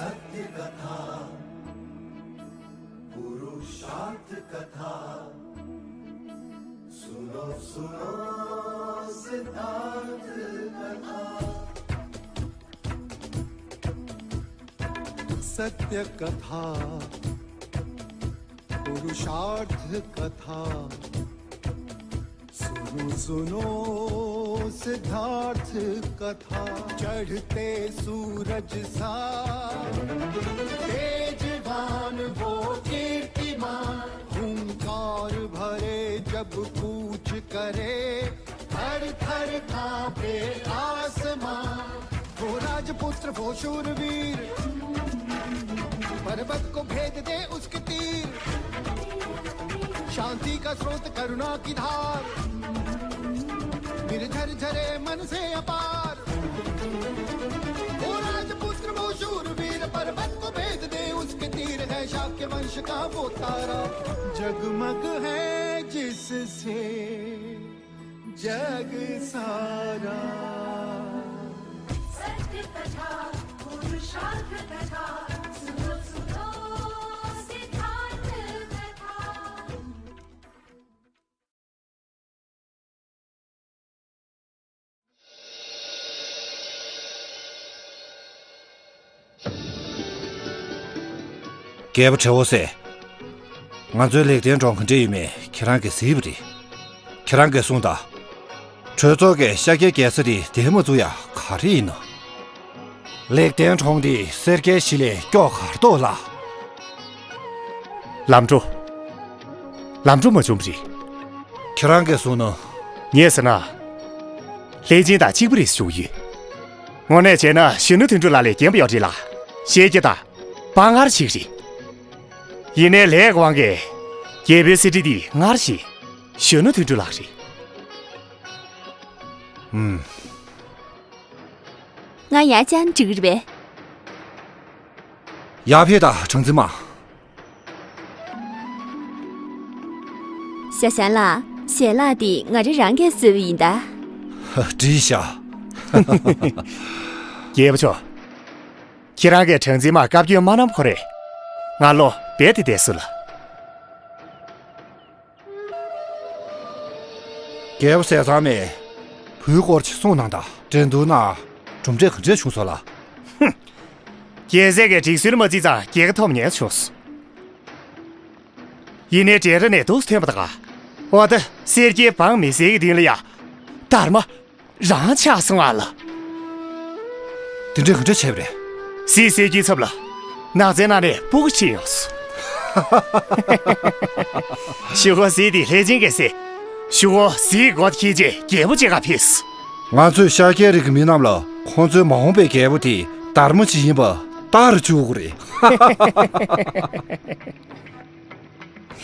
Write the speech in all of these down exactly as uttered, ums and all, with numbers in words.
सत्य कथा, पुरुषार्थ कथा। सुनो, सुनो सिद्धार्थ कथा। सत्य कथा, पुरुषार्थ कथा। सुनो, सुनो सिद्धार्थ कथा। चढ़ते सूरज सा तेजवान वो कीर्तिमान, हुंकार भरे जब कूच करे, थर थर कांपे आसमां। वो राजपुत्र, वो शूरवीर, पर्वत को भेद दे उसके तीर। शांति का स्रोत, करुणा की धार, निर्झर झरे मन से अपार। वो राजपुत्र, वो शूरवीर, पर्वत को भेद दे उसके तीर। है शाक्य वंश का वो तारा, जगमग है जिससे जग सारा। सत्य कथा, पुरुषार्थ कथा, सुनो, सुनो सिद्धार्थ कथा। རྒྱལ་པོ་བྲེ་བོ་སེ། ང་ཚོའི་ལེགས་ལྡན་གྲོང་ག་འདྲ་ཡོད་མེད་ཁྱེད་རང་གིས་གཟིགས་པ་རེད། ཁྱེད་རང་གིས་གསུངས་དང་། གྲོས་ཚོགས་ཀྱིས་ཤཱཀྱའི་རྒྱལ་ས་དེ་འདིར་མ་བཙུགས་ཡ་ག་རེ་ཡིན་ནམ། ལེགས་ལྡན་གྲོང་འདི་སེར་སྐྱའི་གཞི་ལས་སྐྱོ་གར་འདུག་ལགས། ལམ་འགྲོ། ལམ་འགྲོ་མ་བྱུང་བ་རེད། ཁྱེད་རང་གིས་གསུངས་ན། ངས་ཟེར་ན། ལྷས་སྦྱིན་དང་གཅིག་པ་རེད་ཞུ་གི་ཡོད། དངོས་གནས་བྱས་ན་གཞོན་ནུ་དོན་གྲུབ་ལགས་ལས་རྒན་པ་ཡོད་རེད་ལགས། ཤེས་ཀྱི་དང་། དཔའ་ངར་ཅིག་རེད། ཡིན་ནའི་ལས་ཀྱི་དབང་གིས་རྒྱལ་པོའི་གསེར་ཁྲི་འདི་སྔར་བཞིན་གཞོན་ནུ་དོན་གྲུབ་ལགས་རེད། ཨུམ། ང་ཡར་བཅར་ན་འགྲིག་གི་རེད་པས། ཡར་ཕེབས་དང་གྲངས་འཛིན་མ། ཞ་ཞང་ལགས། ཞལ་ལག་འདི་ང་རང་རང་གིས་བཟོས་པ་ཡིན་ད། ཧ། འགྲིག་ཤག་རྒྱལ་པོ་མཆོག་ཁྱེད་རང་གིས་གྲངས་འཛིན་མར་བཀའ་བཀྱོན་མ་གནང་ཁོ་རེ། ང་ལོ་རྦད་དེ་བསྡད་སོང་ལགས། རྒྱལ་པོ་ཟས་གཙང་མས་བུའི་སྐོར་ཅིག་གསུངས་གནང་དང་། འགྲན་བསྡུར་ནང་གྲུབ་འབྲས་ག་འདྲས་བྱུང་སོང་ལགས། ཧུམ། རྒྱལ་སྲས་ཀྱིས་སྒྲིག་སྲོལ་མ་བརྩིས་ཙང་རྒྱལ་ཁ་ཐོབ་ཉེན་བྱུང་སོང་། ཡིན་ནའི་འབྲས་ར་ནས་ཏོག་ཙམ་ཐོན་པ་དང་། འོ་ད་སེར་སྐྱའི་འབངས་མི་སེར་གྱི་མདུན་ལ་ཡ། སྡར་མ་རང་ཆགས་སོང་ཨ་ལ། དེ་འདྲས་ག་འདྲས་བྱས་པ་རེད། སྲིད་སྲོལ་གྱི་ཚབ་ལ། ནགས་ཚལ་ནང་ནས་སྤུ་གུ་ཁྲིད་ཡོང་སོང་། གཞུག་གུ་གཟིག་དེ་ལྷས་སྦྱིན་གྱིས་བསད། གཞུག་གུ་གཟིག་མགོ་འཁྱེར་རྗེས་རྒྱལ་པོ་མཇལ་ཁ་ཕེབས་སོང་། ང་ཚོས་ཤཱཀྱའི་རིགས་ཀྱི་མི་རྣམས་ལ་ཁོང་ཚོའི་མ་འོངས་པའི་རྒྱལ་པོ་དེ་སྡར་མ་ཅིག་ཡིན་པ་ལྟ་རུ་བཅུག་དགོས་རེད།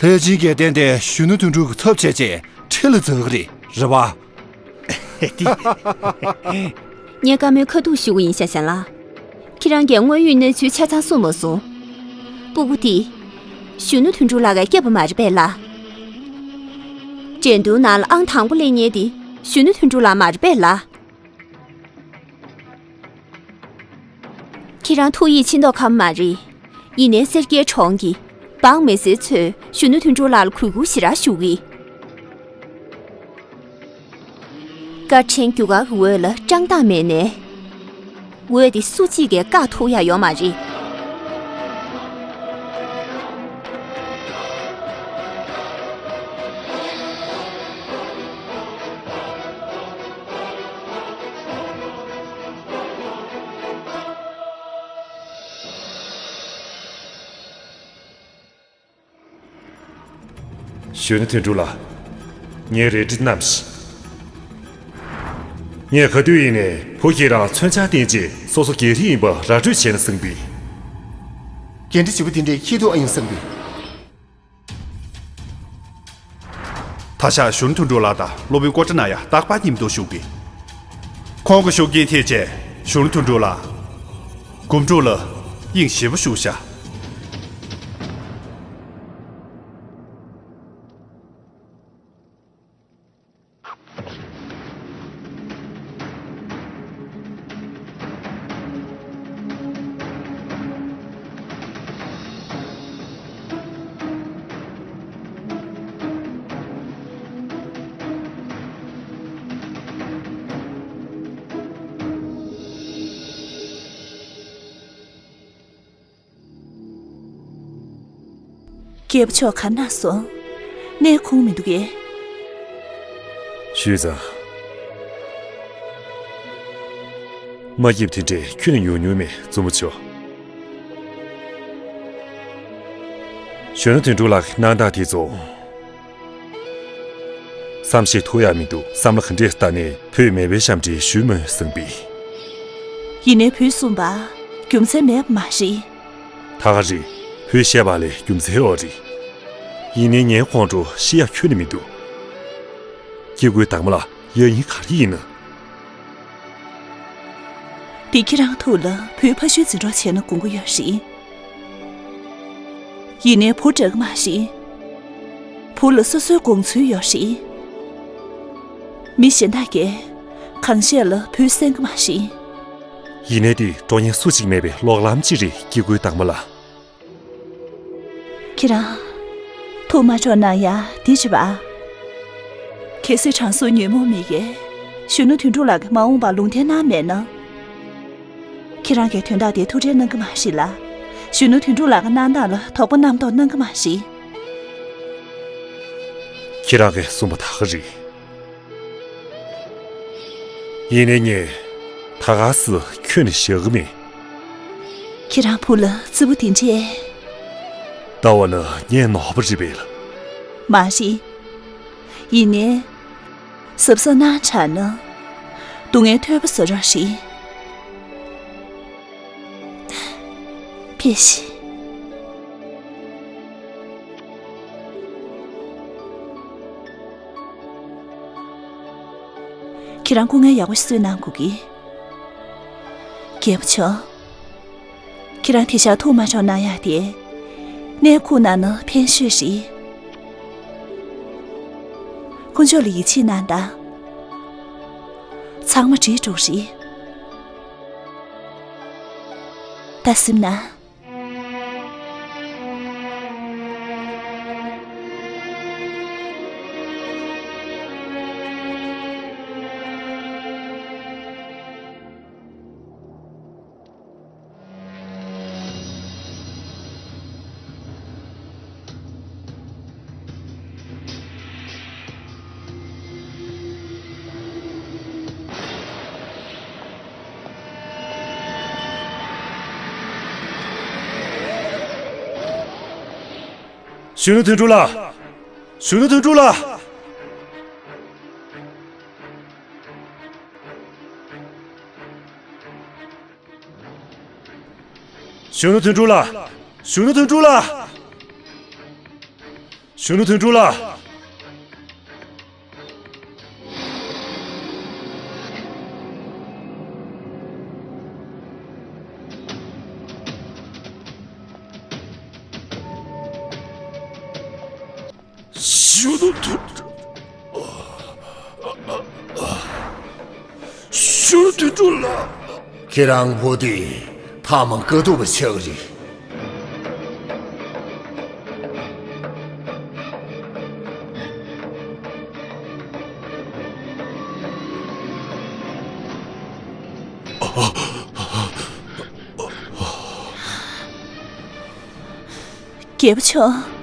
ལྷས་སྦྱིན་གྱིས་གཏན་གཏན་གཞོན་ནུ་དོན་གྲུབ་ཀྱི་ཚབ་བྱས་རྗེས་ཁྲི་ལ་འཛེགས་ཀྱི་རེད། རེད་པ། ངས་བཀའ་མོལ་ཁ་ཐུག་ཞུ་གི་ཡིན་ཤ་ཤ་ལགས། ཁྱེད་རང་གིས་དངོས་ཡོད་གནས་ཚུལ་ཆ་ཚང་གསུངས་མ་སོང་། སྤུ་གུ་དེ། གཞོན་ནུ་དོན་གྲུབ་ལགས་ཀྱིས་བསྐྱབས་པ་མ་རེད་པས་ལགས། འགྲན་བསྡུར་ནང་ལ་ཨང་དང་པོ་སླེབས་མཁན་དེ་གཞོན་ནུ་དོན་གྲུབ་ལགས་མ་རེད་པས་ལགས། ཁྱེད་རང་ཐུགས་ཡིད་ཆེས་མདོག་ཁ་པོ་མ་རེད། ཡིན་ནའི་སེར་སྐྱའི་གྲོང་གི་འབངས་མི་སེར་ཚོས་གཞོན་ནུ་དོན་གྲུབ་ལགས་ལ་གུས་བཀུར་ཞེ་དྲག་ཞུ་གི། བཀའ་ཕྲན་རྒྱུ་སྐར་གྱི་འོད་ལ་བཀྲག་མདངས་མེད་ནའི། འོད་དེ་སུ་གཅིག་གིས་བཀག་ཐུབ་ཡ་ཡོད་མ་རེད། གཞོན་ནུ་དོན་གྲུབ་ལགས། ངའི་རལ་གྲི་བསྣམས་ཤིག་ངས་ག་དུས་ཡིན་ནའི་བུ་ཁྱེད་རང་མཚོན་ཆ་བསྟན་རྗེས་སོ་སོ་རྒྱལ་རིགས་ཡིན་པ་ར་སྤྲོད་བྱས་ན་བཟང་པས། འགན་འཁྲི་ལྗིད་པོ་དེ་འདྲའི་འཁྱེར་ཐུབ་ཨ་ཡིན་བསམ་གི། ད་ཆ་གཞོན་ནུ་དོན་གྲུབ་ལགས་དང་སློབ་དཔོན་ཀོ་ཏྲ་ན་ཡ་རྟག་པར་མཉམ་དུ་བཞུགས་པས། ཁོང་གི་ཤུགས་རྐྱེན་ཐེབས་བྱས་གཞོན་ནུ་དོན་གྲུབ་ལགས། སྒོམ་སྒྲུབ་ལ་དབྱིངས་ཞེ་པོ་ཞུགས་ཤག་རྒྱལ་པོ་མཆོག་ག་ན་སོང་། གནས་ཁུངས་མི་འདུག་གས། ཞུས་ཙང་། མ་སྐྱིད་དེ་འདྲས་ཁྱོན་ནས་ཡོང་མྱོང་མེད། བཙུན་མོ་མཆོག་གཞོན་ནུ་དོན་གྲུབ་ལགས་ཀྱི་གནང་སྟངས་དེ་ཚོ། བསམ་ཤེས་ཐུབ་ཡག་མི་འདུག་བསམ་བློ་ག་འདྲས་བཏང་ནས་བུས་མེས་པོའི་ཞབས་འདྲེན་ཞུས་མོད་བསམ་པས། ཡིན་ནའི་བུས་གསུངས་པ། རྒྱུ་མཚན་མེད་པ་མ་རེད། ད་ག་རེད། བུས་བཤད་པ་ལས་རྒྱུ་མཚན་ཡོད་རེད། ཡིན་ནའི་ངའི་ཁོང་ཁྲོ་ཤི་ཡག་ཁྱོན་ནས་མི་འདུག་སྐྱེ་དགུའི་དྭངས་མ་ལ་ཡ་ཡིན་ག་རེ་ཡིན་ན། འདི་ཁྱེད་རང་ཐུགས་ལ་བུའི་ཕ་ཤུལ་འཛིན་གྲོགས་བྱས་ན་དགོངས་ཀྱི་ཡོད་རེད། ཡིན་ནའི་བུ་འདྲ་གི་མ་རེད། བུ་ལ་སོ་སོའི་དགོངས་ཚུལ་ཡོད་རེད། མི་གཞན་དག་གིས་གང་བཤད་ལ་བུས་གསན་གི་མ་རེད། ཡིན་ནའི་དེ་འགྲོ་མཁན་སུ་གཅིག་མེད་པའི་གློག་ལམ་གཅིག་རེད། སྐྱེ་དགུའི་དྭངས་མ་ལ། ཁྱེད་རང་། ཐུགས་མ་འཕྲོག་གནང་ཡ་འདི་རེད་པ། གལ་སྲིད་དྲང་སྲོང་ཉོན་མོངས་མི་ཡིས་གཞོན་ནུ་དོན་གྲུབ་ལགས་ཀྱི་མ་འོངས་པ་ལུང་བསྟན་གནང་མེད་ན། ཁྱེད་རང་གིས་དོན་དག་དེ་ཐུགས་ཁྲལ་གནང་གི་མ་རེད་ལ། གཞོན་ནུ་དོན་གྲུབ་ལགས་ཀྱི་གནང་སྟངས་ལ་དོགས་པ་རྣམ་རྟོག་གནང་གི་མ་རེད། ཁྱེད་རང་གིས་གསུངས་པ་ད་ག་རེད། ཡིན་ནའི་ངས་ད་ག་སེ་ཁྱོན་ནས་བཞག་གི་མེད། ཁྱེད་རང་བུ་ལ་བརྩི་བོ་དེ་འདྲས། ལྟ་བ་ན་ངས་ནོར་བ་རེད་པས་ལ། མ་རེད། ཡིན་ནའི། གཟབ་གཟབ་གནང་དྲགས་ན། སྡུག་བསྔལ་ཐོལ་པ་བཟོ་རོགས་ཞིག་ཕེབས་ཤིག་ཁྱེད་རང་སྐུ་ངལ་ཡག་པོ་ཞིག་གསོས་གནང་དགོས་ཀྱི། རྒྱལ་པོ་མཆོག་ཁྱེད་རང་དེ་ཤག་ཐུགས་མ་འཕྲོག་གནང་ཡག་དེ། གནས་ཁུངས་གནང་ན་ཕན་ཤོས་རེད། དཀོན་མཆོག་ལ་ཡིད་ཆེས་གནང་དང་། ཚང་མ་འགྲིག་འགྲོ་རེད། ད་གཟིམ་ན། གཞོན་ནུ་དོན་གྲུབ་ལགས། གཞོན་ནུ་དོན་གྲུབ་ལགས། གཞོན་ནུ་དོན་གྲུབ་ལགས། གཞོན་ནུ་དོན་གྲུབ་ལགས། གཞོན་ནུ་དོན་གྲུབ་ལགས། གཞོན་ནུ་དོན་གྲུབ། གཞོན་ནུ་དོན་གྲུབ་ལགས། ཁྱེད་རང་བུ་དེ་ཐ་མ་དཀའ་སྡུག་པ་ཆགས་ཀྱི་རེད། རྒྱལ་པོ་མཆོག་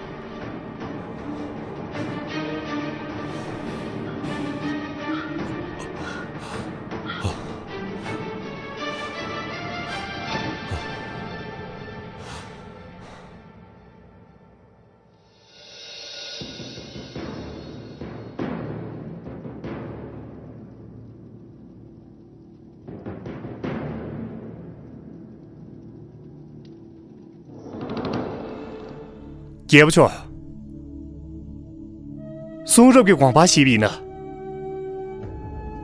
རྒྱལ་པོ་མཆོག་གསུང་རབ་ཀྱི་དགོངས་པ་བཞེས་པ་ཡིན་ན།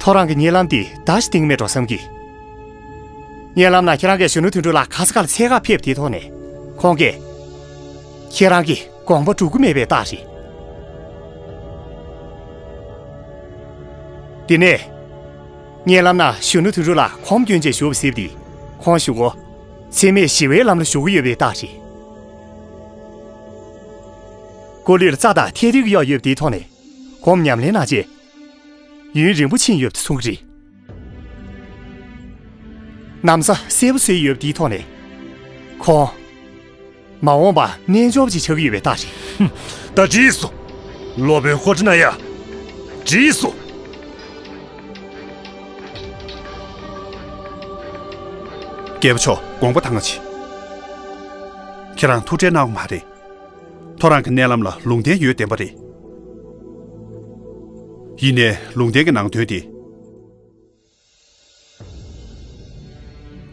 ཐོ་རངས་ཀྱི་གཉིད་ལམ་འདི་འདའ་ཞིག་གཏིང་མེད་འགྲོ་བསམ་གི། གཉིད་ལམ་ན་ཁྱེད་རང་གིས་གཞོན་ནུ་དོན་གྲུབ་ལགས་ག་ས་ག་ལ་འཚོལ་གར་ཕེབས་དེའི་ཐོག་ནས་ཁོང་གིས་ཁྱེད་རང་གི་དགོངས་པ་སྒྲུབ་ཀྱི་མེད་པའི་རྟགས་རེད། དེ་ནས་གཉིད་ལམ་ན་གཞོན་ནུ་དོན་གྲུབ་ལགས་ཁོམ་སྐྱོན་ཅན་བཞུགས་པ་གཟིགས་ཏེ་ཁོང་གཞུག་གུ་འཚེ་མེད་ཞི་བའི་ལམ་ལ་ཞུགས་ཀྱི་ཡོད་པའི་རྟགས་རེད། སྐུ་ལུས་ལ་རྩ་དང་ཐལ་རྡུལ་གྱི་གཡོག་ཡོད་པ་དེའི་ཐོག་ནས་ཁོམ་ཉམས་ལེན་གནང་རྗེས། ཡུན་རིང་པོ་ཕྱིན་ཡོད་པ་གསུང་གི་རེད། ན་བཟའ་གསལ་པོ་བཟོས་ཡོད་པ་དེའི་ཐོག་ནས། ཁོང་མ་འོངས་པ་རྣལ་འབྱོར་པ་ཅིག་ཆགས་ཀྱི་ཡོད་པའི་རྟགས་ ད་འགྲིགས་སོང་། སློབ་དཔོན་ཧོ་ཏི་ན་ཡ། འགྲིགས་སོང་། རྒྱལ་པོ་མཆོག་དགོངས་པ་དྭངས་ང་མཆིས། ཁྱེད་རང་ཐུགས་ཁྲལ་གནང་དགོས་མ་རེད། ཁོ་རང་གི་མནལ་ལམ་ལ་ལུང་བསྟན་ཡོད་བདེན་པ་རེད། ཡིན་ནའི་ལུང་བསྟན་གྱི་ནང་དོན་དེ།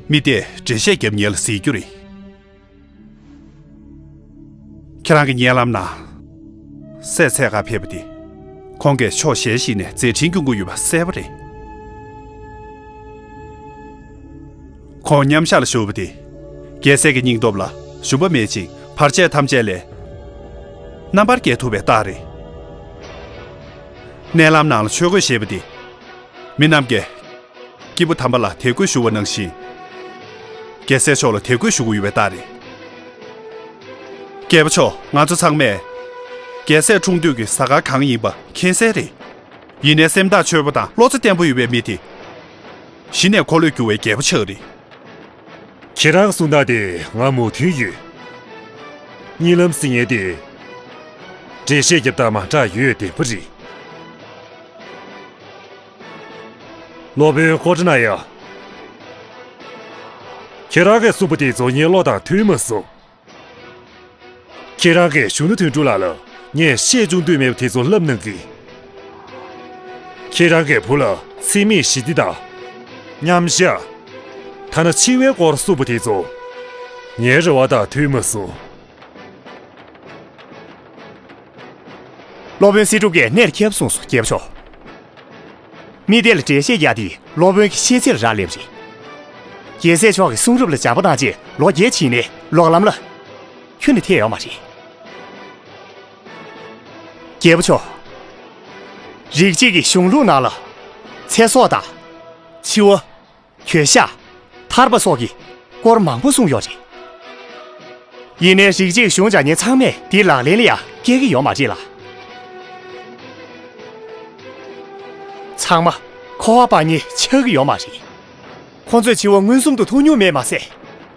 མི་དེས་འགྲེལ་བཤད་རྒྱབ་ཉེན་ལ་གཟིགས་རྒྱུ་རེད། ཁྱེད་རང་གི་མནལ་ལམ་ནང་། སྲས་འཚོལ་གར་ཕེབས་པ་དེ། ཁོང་གིས་ཕྱོགས་གཞན་ཞིག་ནས་མཛད་འཕྲིན་སྐྱོང་གི་ཡོད་པ་གསལ་པོ་རེད། ཁོང་མཉམ་བཞག་ལ་བཞུགས་པ་དེ། རྒྱལ་སྲས་ཀྱི་སྙིང་སྟོབས་ལ་ཞུམ་པ་མེད་ཅིང་བར་ཆད་ཐམས་ཅད་ལས། རྣམ་པར་རྒྱལ་ཐུབ་པའི་རྟགས་རེད། མནལ་ལམ་ནང་ལ་ཆོས་གོས་བཞེས་པ་དེ། མི་རྣམས་ཀྱིས། སྐྱེས་བུ་དམ་པ་ལ་དད་གུས་ཞུ་བ་ནང་བཞིན། རྒྱལ་སྲས་མཆོག་ལ་དད་གུས་ཞུ་གི་ཡོད་པའི་རྟགས་རེད། རྒྱལ་པོ་མཆོག་ང་ཚོ་ཚང་མས། རྒྱལ་སྲས་འཁྲུངས་དུས་ཀྱི་གཟའ་སྐར་གང་ཡིན་པ་མཁྱེན་གསལ་རེད། ཡིན་ནའི་སེམས་ཐག་ཆོད་པོ་དང་བློ་རྩེ་བརྟན་པོ་ཡོད་པའི་མི་དེ། གཞི་ནས་འཁོར་ལོས་སྒྱུར་བའི་རྒྱལ་པོ་ཆགས་རེད། ཁྱེད་རང་གསུང་སྟངས་དེ་ང་མོས་མཐུན་ཡོད། གཉིད་ལམ་ཟེར་མཁན་དེ། འགྲེལ་བཤད་རྒྱབ་སྟངས་མ་འདྲ་ཡོད་བདེན་པ་རེད། སློབ་དཔོན་ཧོ་ཏི་ན་ཡ། ཁྱེད་རང་གིས་གསུངས་པ་དེ་ཚོ་ངའི་བློ་དང་མཐུན་མ་སོང་། ཁྱེད་རང་གིས་གཞོན་ནུ་དོན་གྲུབ་ལགས་ལ་ངས་བཤད་ཆོག་འདོད་མེད་པ་དེ་ཚོ་ལབ་གནང་གི། ཁྱེད་རང་གི་བུ་ལ་འཚེ་མེད་ཞི་བདེ་དང་། མཉམ་བཞག་ཐ་ན་འཆི་བའི་སྐོར་གསུངས་པ་དེ་ཚོ། ངའི་རེ་བ་དང་མཐུན་མ་སོང་། སློབ་དཔོན་སྲིད་སྒྲུབ་ཀྱིས་གནད་ཁྱབ་གསུངས་སོ། རྒྱལ་པོ་མཆོག་མི་དེ་ལ་འགྲེལ་བཤད་རྒྱག་དེ་སློབ་དཔོན་གྱི་ཤེས་ཚད་ལ་རག་ལས་པ་རེད། རྒྱལ་སྲས་མཆོག་གི་གསུང་རབ་ལ་སྦྱངས་པ་གནང་རྗེས་ལོ་བརྒྱད་ཕྱིན་ནས་ལོག་ལམ་ལ། ཁྱོན་ནས་ཐེག་ཡོད་མ་རེད། རྒྱལ་པོ་མཆོག་རིག་བྱེད་ཀྱི་གཞུང་ལུགས་ནང་ལ། ཚེ་སྲོག་དང་། འཆི་བ། གྱོད་བཤགས། ཐར་པ་སོགས་ཀྱི་སྐོར་མང་པོ་གསུངས་ཡོད་རེད། ཡིན་ནའི་རིག་བྱེད་ཀྱི་གཞུང་སྦྱང་མཁན་ཚང་མས་དེའི་ལག་ལེན་ལ་ཡང་བཀལ་གྱི་ཡོད་མ་རེད་ལ། ཚང་མ་འཁོར་བ་དཔའ་ཉེས་ཆགས་ཀྱི་ཡོད་མ་རེད། ཁོང་ཚོས་འཆི་བ་མངོན་སུམ་དུ་མཐོང་མྱོང་མེད་མ་ཟད།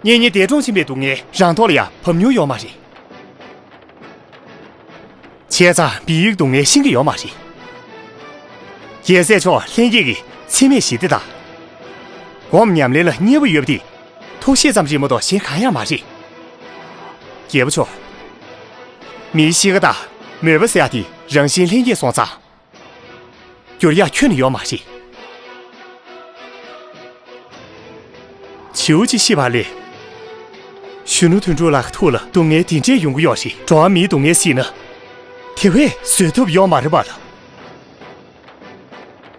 གཉེན་ཉེ་འདས་གྲོངས་ཕྱིན་པའི་སྡུག་བསྔལ་རང་ཐོག་ལ་ཡང་བབས་མྱོང་ཡོད་མ་རེད། བྱས་ཙང་བི་ཡིག་སྡུག་བསྔལ་ཤེས་ཀྱི་ཡོད་མ་རེད། རྒྱལ་སྲས་མཆོག་ལྷན་སྐྱེས་ཀྱི་འཚེ་མེད་ཞི་བདེ་དང་། སྒོམ་ཉམས་ལེན་ལ་མཉེས་པོ་ཡོད་པ་དེ་ཐུགས་བཞེད་ཙམ་རེད་མ་གཏོགས་གཞན་གང་ཡང་མ་རེད། རྒྱལ་པོ་མཆོག་མིའི་གཤིས་ཀ་དང་མོས་པ་ཟེར་ཡ་དེ་རང་བཞིན་ལྷན་སྐྱེས་སོང་ཙང་། འགྱུར་ཡག་ཁྱོན་ནས་ཡོད་མ་རེད། བྱིའུ་གཅིག་ཤི་བ་ལས། གཞོན་ནུ་དོན་གྲུབ་ལགས་ཀྱི་ཐུགས་ལ་སྡུག་བསྔལ་འདི་འདྲས་ཡོང་གི་ཡོད་རེད། འགྲོ་བ་མིའི་སྡུག་བསྔལ་གཟིགས་ན། དེ་བས་བཟོད་ཐབས་ཡོད་མ་རེད་པ་ལགས།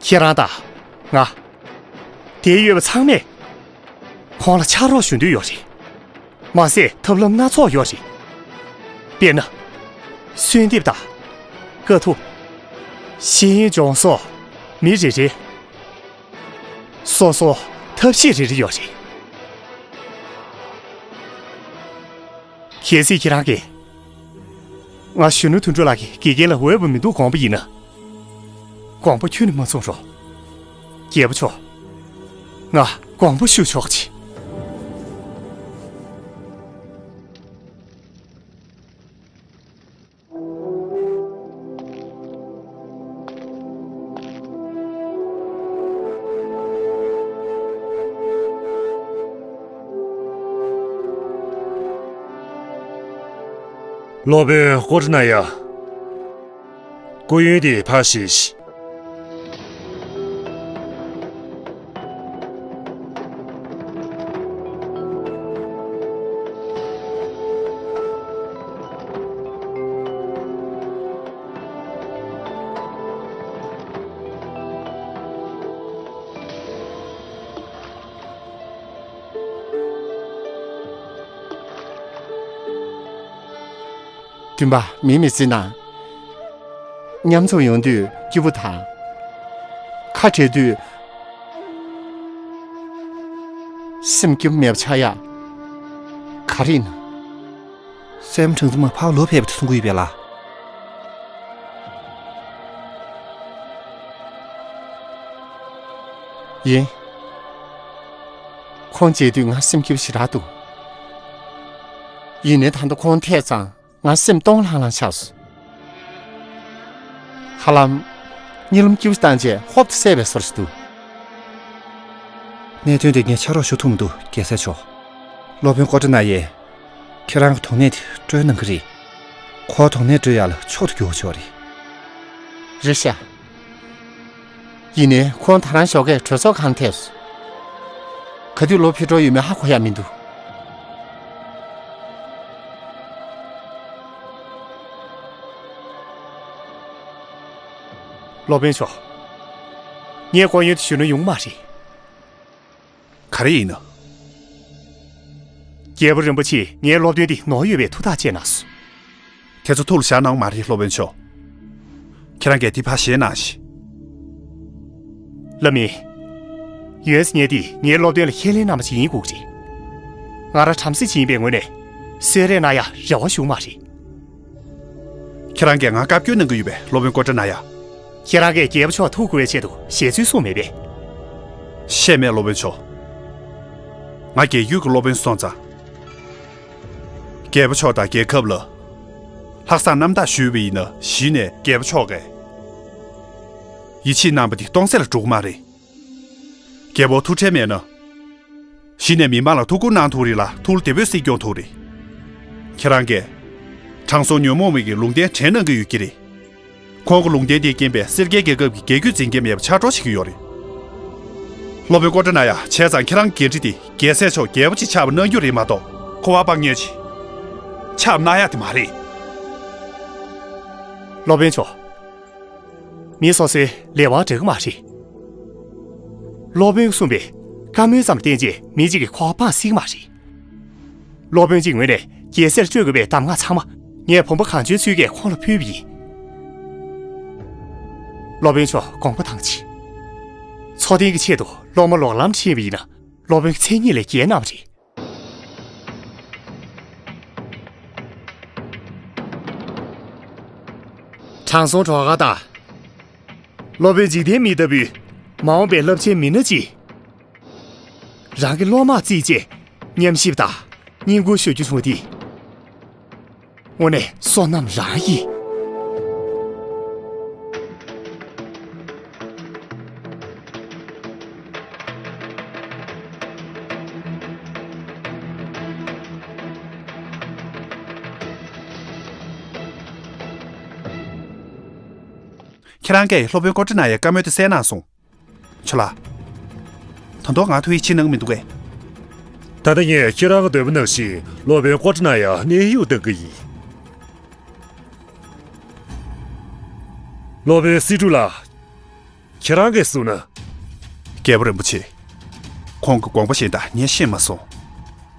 ཁྱེད་རང་དང་། ང་། འདིར་ཡོད་པ་ཚང་མས། ཁོང་ལ་ཕྱག་རོགས་ཞུ་འདོད་ཡོད་རེད། མ་ཟད་ཐབས་ལམ་སྣ་ཚོགས་ཡོད་རེད། དཔེར་ན། གསོལ་འདེབས་དང་། དཀའ་ཐུབ། ཤེས་ཡོན་སྦྱོང་སོགས། མི་རེ་རེ། སོ་སོ་ཐབས་ཤེས་རེ་རེ་ཡོད་རེད། གལ་སྲིད་ཁྱེད་རང་གིས། ང་གཞོན་ནུ་དོན་གྲུབ་ལགས་ཀྱི་དགེ་རྒན་ལ་འོས་པ་མི་འདུག་དགོངས་པ་ཡིན་ན། དགོངས་པ་ཁྱོན་ནས་མ་ཚོམས་རོགས། རྒྱལ་པོ་མཆོག་ང་དགོངས་པ་ཞུ་ཆོག་གི། སློབ་དཔོན་ཀོ་ཏི་ན་ཡ། སྐུ་ཡོན་དེ་ཕར་བཞེས་ཤིག། བདུན་པ། མིའི་མི་ཚེ་ནང་། མཉམ་འཛོམས་ཡོང་དུས་སྐྱིད་པོ་དང་། ཁ་བྲལ་དུས་སེམས་སྐྱིད་པོ་མེད་པ་ཆགས་ཡག་ག་རེ་ཡིན་ན། སྲས་མོ་གྲངས་ཚང་མ་ཕར་ལོག་ཕེབས་པ་དེ་གསུང་གི་ཡོད་པས་ལགས། ཡིན། ཁོང་མཇལ་དུས་ང་སེམས་སྐྱིད་པོ་ཞེ་དྲག་འདུག། ཡིན་ནའི་ད་ལྟ་ཁོང་ཐད་ཙང་ ང་སེམས་སྟོང་ལྷང་ལྷང་ཆགས་སོང་། ཧ་ལམ། གཉིད་ལམ་སྐྱིད་པོ་བཏང་རྗེས་ཧོབ་ཏེ་བསད་པའི་བཟོ་ཞིག་འདུག། གནད་དོན་དེ་ངས་ཕྱག་རོགས་ཞུ་ཐུབ་མི་འདུག། རྒྱལ་སྲས་མཆོག། སློབ་དཔོན་ཀོ་ཏྲ་ན་ཡས་ཁྱེད་རང་གི་དོགས་གནད་དེ་སྤྲོད་གནང་གི་རེད། ཁོ་དོགས་གནད་སྤྲོད་ཡག་ལ་མཆོག་ཏུ་གྱུར་པ་ཅིག་རེད། རེད་ཤག། ཡིན་ནའི་ཁོང་ད་རང་ཞོགས་ཀས་གྲོས་ཚོགས་ཁང་ཐེབས་སོང་། ག་དུས་ལོ་ཕེབས་འགྲོ་ཡོད་མེད་ཧ་གོ་ཡག་མི་འདུག། སློབ་དཔོན་མཆོག། ངས་སྐུ་ཡོན་དུ་ཞུ་ན་ཡོང་མ་རེད། ག་རེ་ཡིན་ན། རྒྱལ་པོ་རིན་པོ་ཆེས་ངའི་སློབ་སྟོན་འདི་ནོར་ཡོད་པའི་ཐུགས་ཐག་བཅད་གནང་སོང་། དེ་ཚོ་ཐུགས་ལ་བཞག་གནང་མ་རེད། སློབ་དཔོན་མཆོག། ཁྱེད་རང་གིས་དེ་ཕར་བཞེས་གནང་ཞིག། ལགས་མེད། ཡོན་སི་ཉེ་དེ་ངའི་སློབ་སྟོན་ལ་ཁས་ལེན་གནང་བ་ཞིག་ཡིན་དགོས་ཀྱི་རེད། ང་རང་བྲམ་ཟེ་ཅིག་ཡིན་པའི་ངོས་ནས་གསོལ་རས་གནང་ཡག་རེ་བ་ཞུ་མ་རེད། ཁྱེད་རང་གིས་ང་བཀའ་བཀྱོན་གནང་གི་ཡོད་པས། སློབ་དཔོན་ཀོ་ཏྲ་ན་ཡ། ཁྱེད་རང་གིས་རྒྱལ་པོ་མཆོག་ཐུགས་ཁུར་བའི་ཆེད་དུ་ཞལ་རྩོད་གསུངས་མེད་པས། བཤད་མེད། སློབ་དཔོན་མཆོག། ང་རྒྱལ་བརྒྱུད་ཀྱི་སློབ་དཔོན་སོང་ཙང་། རྒྱལ་པོ་མཆོག་དང་རྒྱལ་ཁབ་ལ་ལྷག་བསམ་རྣམ་དག་ཞུས་པ་ཡིན་ན། གཞི་ནས་རྒྱལ་པོ་མཆོག་གིས་ཡིད་ཆེས་གནང་བ་དེ་སྟོང་ཟད་ལ་འགྲོ་གི་མ་རེད། རྒྱལ་པོ་ཐུགས་ཁྲལ་མེད་ན། གཞི་ནས་མི་མང་ལ་ཐུགས་ཁུར་གནང་ཐུབ་རེད་ལ། ཐུགས་བདེ་པོས་སྲིད་སྐྱོང་ཐུབ་རེད། ཁྱེད་རང་གིས་དྲང་སྲོང་ཉོན་མོངས་པའི་གི་ལུང་བསྟན་དྲན་གནང་གི་ཡོད་ཀྱི་རེད། ཁོང་གི་ལུང་བསྟན་དེའི་རྐྱེན་པས་སེར་སྐྱའི་རྒྱལ་ཁབ་ཀྱི་རྒྱལ་རྒྱུད་འཛིན་མཁན་མེད་པ་ཆགས་འགྲོ་བྱེད་ཀྱི་ཡོད་རེད། སློབ་དཔོན་ཀོ་ཏྲ་ན་ཡ། བྱས་ཙང་ཁྱེད་རང་གི་འགན་འཁྲི་དེ་རྒྱལ་སྲས་མཆོག་རྒྱལ་པོ་ཅིག་ཆགས་པ་གནང་རྒྱུ་རེད་མ་གཏོགས། ཁོ་བ་པང་ཉོས་ཅིག་ཆགས་གནང་ཡག་དེ་མ་རེད། སློབ་དཔོན་མཆོག། མི་སོ་སོའི་ལས་དབང་འདྲ་གི་མ་རེད། སློབ་དཔོན་གསུངས་པའི་བཀའ་མོལ་ཙམ་བསྟན་རྗེས་མི་གཅིག་གིས་ཁོ་པ་སྤང་སྲིད་ཀྱི་མ་རེད། སློབ་དཔོན་གྱི་ངོས་ནས་རྒྱལ་སྲས་སྤྲོད་དགོས་པའི་གདམས་ངག་ཚང་མ་ངས་བུམ་པ་གང་བྱོའི་ཚུལ་གྱིས་ཁོང་ལ་ཕུལ་བ་ཡིན། སློབ་དཔོན་མཆོག་དགོངས་པ་དྭངས་ཤིག། འཚོ་རྟེན་གྱི་ཆེད་དུ་སློབ་མ་ལོག་ལམ་ཁྲིད་པ་ཡིན་ན། སློབ་དཔོན་གྱི་མཚན་ཉིད་ལས་འགལ་གནང་བ་རེད། དྲང་སྲོང་གྲོགས་དཀར་དང་། སློབ་དཔོན་འཇིག་རྟེན་མི་ལྟ་བུའི་མ་འོངས་པའི་རླབས་ཆེན་མི་སྣ་གཅིག། རང་གི་སློབ་མར་བརྩིས་རྗེས་ཉམས་ཞིབ་དང་བསྙེན་བཀུར་ཞུ་རྒྱུ་བྱུང་བ་འདི། དངོས་གནས་བསོད་ནམས་རང་ཡིན། ཁྱེད་རང་གིས་སློབ་དཔོན་ཀོ་ཏྲ་ན་ཡའི་བཀའ་མོལ་དེ་གསན་གནང་སོང་། ཇོ་ལགས། ད་དུང་ང་ཐུགས་ཡིད་ཆེས་གནང་གི་མི་འདུག་གས། ད་ལྟ་ངས་ཁྱེད་རང་གི་འདོད་པ་ནང་བཞིན་སློབ་དཔོན་ཀོ་ཏྲ་ན་ཡར་གནས་དབྱུང་གཏང་གི་ཡིན། སློབ་དཔོན་སི་ཀྲུ་ལགས། ཁྱེད་རང་གིས་གསུངས་ན། རྒྱལ་པོ་རིན་པོ་ཆེ། ཁོང་གི་དགོངས་པ་གཞན་དག་ངས་ཤེས་མ་སོང་།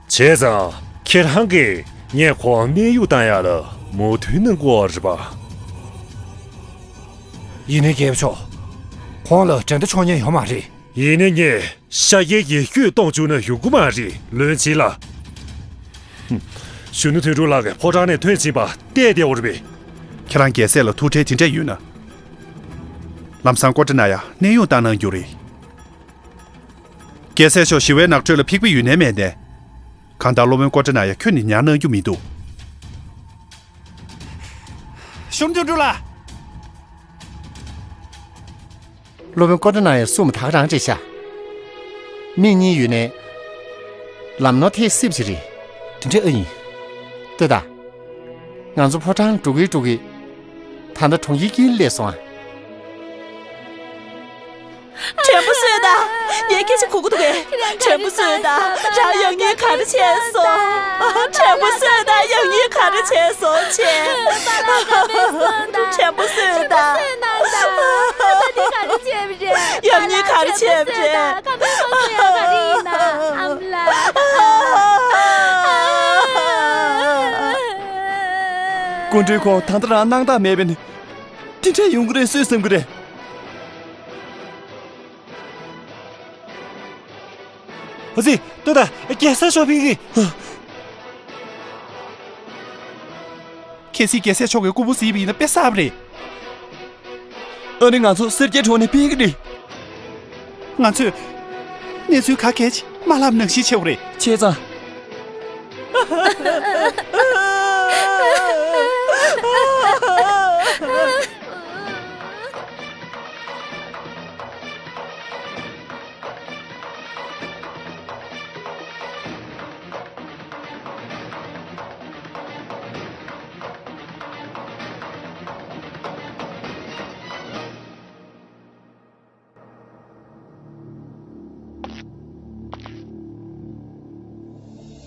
བྱས་ཙང་ཁྱེད་རང་གིས་ངས་ཁོང་གནས་དབྱུང་བཏང་ཡག་ལ་མོས་མཐུན་གནང་དགོས་པ་རེད་པ། ཡིན་ནའི་རྒྱལ་པོ་མཆོག། ཁོང་ལ་འགྲན་ཟླ་འཆོར་ཉེན་ཡོད་མ་རེད། ཡིན་ནའི་ངས་ཤཱཀྱའི་ཡིག་བརྒྱུད་གཏོང་བཅུག་ན་ཡོང་གི་མ་རེད། ལོན་ཆིན་ལགས། ཧུམ། གཞོན་ནུ་དོན་གྲུབ་ལགས་ཀྱིས་ཕོ་བྲང་ནས་ཐོན་ཕྱིན་པ་བལྟས་བསྡད་ཡོད་རེད་པས། ཁྱེད་རང་རྒྱལ་སྲས་ལ་ཐུགས་ཁྲལ་དེ་འདྲ་ཡོད་ན། ལམ་སང་ཀོ་ཏྲ་ན་ཡར་གནས་དབྱུང་བཏང་གནང་རྒྱུ་རེད། རྒྱལ་སྲས་མཆོག་ཞི་བའི་ནགས་ཁྲོད་ལ་ཕེབས་ཀྱི་ཡོད་ནའི་མེད་ནའི། གང་ལྟར་སློབ་དཔོན་ཀོ་ཏྲ་ན་ཡར་ཁྱོན་ནས་ཉར་གནང་རྒྱུ་མི་འདུག། གཞོན་ནུ་དོན་གྲུབ་ལགས། སློབ་དཔོན་ཀོ་ཏྲ་ན་ཡར་གསུངས་པ་ད་ག་རང་རེད་ཤག། མིག་གཉིས་ཡོད་ནའི། ལམ་ནོར་ཐེབས་སྲིད་པ་ཞིག་རེད། དེ་འདྲ་ཨེ་ཡིན། ལྟོས་དང་། ང་ཚོ་ཕོ་བྲང་འགྲོ་གི་འགྲོ་གི། ད་ལྟ་གྲོང་ཁྱེར་དཀྱིལ་སླེབས་སོང་ཨ། དྲན་པ་གསོས་དང་། ངས་སྐད་ཆ་གོ་གི་འདུག་གས། དྲན་པ་གསོས་དང་། རང་ཡག་ཉེས་ག་རེ་བྱས་སོང་། དྲན་པ་གསོས་དང་། ཡག་ཉེས་ག་རེ་བྱས་སོང་བྱས། དྲན་པ་གསོས་དང་། ཡག་ཉེས་ག་རེ་བྱས་པ་རེད། སྐུ་མགྲོན་ཁོང་ད་ལྟ་རང་སྣང་དག་མེད་པས་ནི། དེ་འདྲ་ཡོང་གི་རེད་སུས་བསམ་གི་རེད། ཨ་ཙི། ལྟོས་དང་། རྒྱལ་སྲས་མཆོག་ཕེབས་ཀྱི། གལ་སྲིད་རྒྱལ་སྲས་མཆོག་གིས་སྐུ་ཕུང་གཟིགས་པ་ཡིན་ན་དཔེ་བསགས་པ་རེད། ཨ་ནི་ང་ཚོ་སེར་སྐྱའི་གྲོང་ནས་ཕེབས་ཀྱི་རེད། ང་ཚོས་གནས་ཚུལ་ག་གལ་ཆེ་མ་ལབ་ནང་བཞིན་བྱེད་དགོས་རེད། བྱས་ཙང་།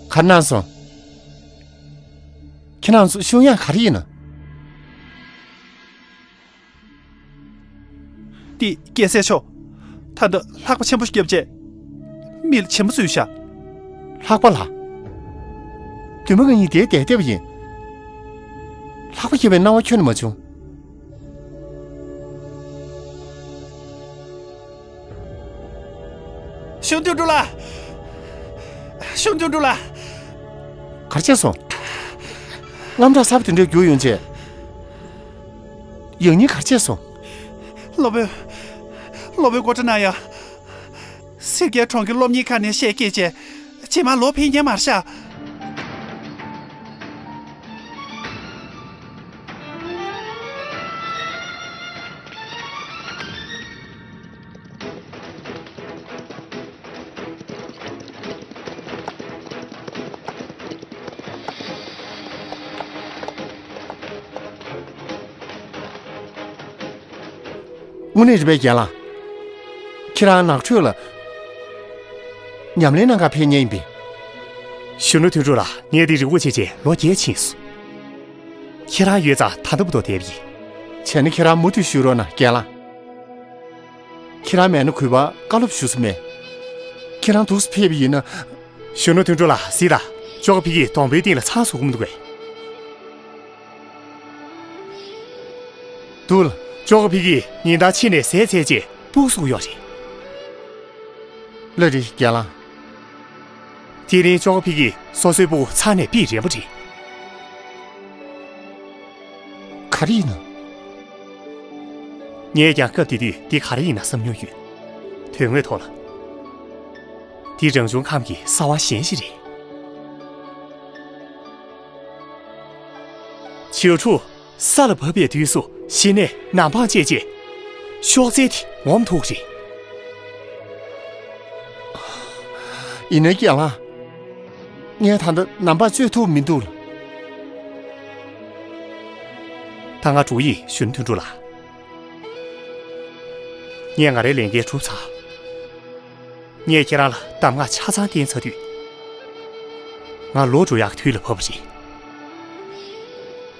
ག་རེ་གནང་སོང་། ཁྱེད་རང་ཚོ་ཤོག་ཡང་ག་རེ་ཡིན་ན། འདི་རྒྱལ་སྲས་མཆོག་ད་ལྟ་ལྷགས་པ་ཆེན་པོ་བརྒྱབ་རྗེས། མི་ལ་བྱམས་པོ་བཟོས་ཤག་ལྷགས་པ་ལ། དུས་མ་ང་གཉིས་དེའི་བསྡད་བསྡད་པ་ཡིན། ལྷགས་པ་བརྒྱབ་པའི་སྣང་བ་ཁྱོན་ནས་མ་བྱུང་། ཞུ་དོན་གྲུབ་ལགས། ཞུ་དོན་གྲུབ་ལགས། ག་རེ་བྱས་སོང་། རྔམ་སྐྲག་ཚ་པོ་དེ་འདྲས་རྒྱུག་ཡོང་བྱས། ཡང་སྙིང་ག་རེ་བྱས་སོང་། སློབ་དཔོན། སློབ་དཔོན་ཀོ་ཊ་ན་ཡ། སེར་སྐྱའི་གྲོང་གི་སློབ་གཉེར་ཁང་ནས་བཤད་སྐད་བྱས། རྗེས་མ་ལོག་ཕེབས་མཁན་མ་རེད་ཤག་དངོས་གནས་རེད་པས་རྒན་ལགས། ཁྱེད་རང་ནགས་ཁྲོད་ལ་ཉམས་ལེན་གནང་གར་ཕེབས་མཁན་ཡིན་པས། གཞོན་ནུ་དོན་གྲུབ་ལགས། ངས་འདི་རི་བོ་ཆེ་ཆེ་ལོ་བརྒྱད་ཕྱིན་སོང་། ཁྱེད་རང་ཡོད་ཙང་ད་ལྟ་བུ་དོ་བསྡད་པ་ཡིན། བྱས་ན་ཁྱེད་རང་མུ་མཐུད་བཞུགས་རོགས་གནང་རྒན་ལགས། ཁྱེད་རང་མེད་ན་གུས་པ་བཀའ་སློབ་ཞུ་ས་མེད། ཁྱེད་རང་འདུག་སེ་ཕེབས་པ་ཡིན་ན། གཞོན་ནུ་དོན་གྲུབ་ལགས། གཟིགས་དང་། ཅོ་ཀ་ཕི་ཀིས་སྡོང་པོའི་སྟེང་ལ་ཚང་བཟོ་གི་མི་འདུག་གས། འདུག་ལ། ཅོ་ཀ་ཕི་ཀིས་ཉིན་ལྟར་ཕྱི་ནས་ཟས་བཙལ་རྗེས་སྤུ་གུ་གསོ་གི་ཡོད་རེད། ལགས་རེད་རྒན་ལགས། དེ་རིང་ཅོ་ཀ་ཕི་ཀིས་སོ་སོའི་སྤུ་གུ་ཚང་ནས་ཕུད་རན་པོ་རེད། ག་རེ་ཡིན་ན། ངས་ཀྱང་སྐབས་དེ་དུས་འདི་ག་རེ་ཡིན་ན་བསམ་མྱོང་ཡོད། དོན་དངོས་ཐོག་ལ། འདི་རང་བྱུང་ཁམས་ཀྱི་གསང་བ་གཞན་ཞིག་རེད། བྱིའུ་ཕྲུག་ས་ལ་བབས་པའི་དུས་སུ་གཞི་ནས་ནམ་འཕང་བཅད་རྗེས། གཤོག་རྩལ་དེ་ངོམ་ཐུབ་རེད། ཡིན་ནའི་རྒན་ལགས། ངས་ད་ལྟ་ནམ་འཕང་གཅོད་ཐུབ་མི་འདུག་ལ། ད་ང་འགྲོ་ཡིན། གཞོན་ནུ་དོན་གྲུབ་ལགས། ངས་ང་རའི་ལས་འགན་གྲུབ་ཚར། ངས་ཁྱེད་རང་ལ་གདམས་ངག་ཆ་ཚང་བསྟན་ཚར་དུས། ང་ལོག་འགྲོ་ཡག་དུས་ལ་བབས་པ་རེད།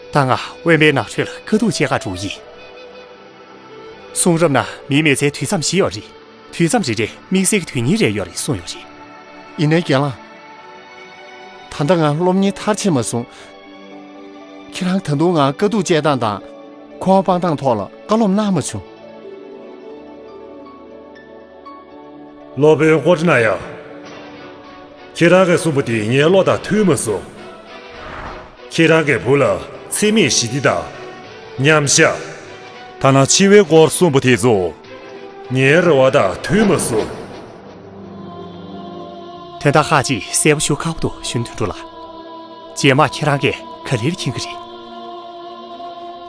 ད་ང་དབེན་པའི་ནགས་ཁྲོད་ལ་དཀའ་སྡུག་སྤྱད་གར་འགྲོ་གི་ཡིན། གསུང་རབ་ན་མིའི་མི་ཚེའི་དུས་མཚམས་བཞི་ཡོད་རེད། དུས་མཚམས་རེ་རེར་དམིགས་བསལ་གྱི་དོན་སྙིང་རེ་ཡོད་རེད་གསུངས་ཡོད་རེད། ཡིན་ནའི་རྒན་ལགས། ད་ལྟ་ང་སློབ་གཉེར་མཐར་ཕྱིན་མ་སོང་། ཁྱེད་རང་ད་དུང་ང་དཀའ་སྡུག་སྤྱད་སྟངས་དང་། འཁོར་བ་སྤང་སྟངས་ཐོག་ལ་བཀའ་སློབ་གནང་མ་བྱུང་། སློབ་དཔོན་ཀོ་ཊ་ན་ཡ། ཁྱེད་རང་གིས་གསུངས་པ་དེ་ངའི་བློ་དང་མཐུན་མ་སོང་། ཁྱེད་རང་གི་བུ་ལ་འཚེ་མེད་ཞི་བདེ་དང་། མཉམ་བཞག་ཐ་ན་འཆི་བའི་སྐོར་གསུངས་པ་དེ་ཚོ། ངའི་རེ་བ་དང་མཐུན་མ་སོང་། དོན་དག་ཁག་ཅིག་གསལ་པོ་ཞུ་ཁག་པོ་འདུག་གཞོན་ནུ་དོན་གྲུབ་ལགས། རྗེས་མ་ཁྱེད་རང་གིས་ག་ལེར་མཁྱེན་གྱི་རེད།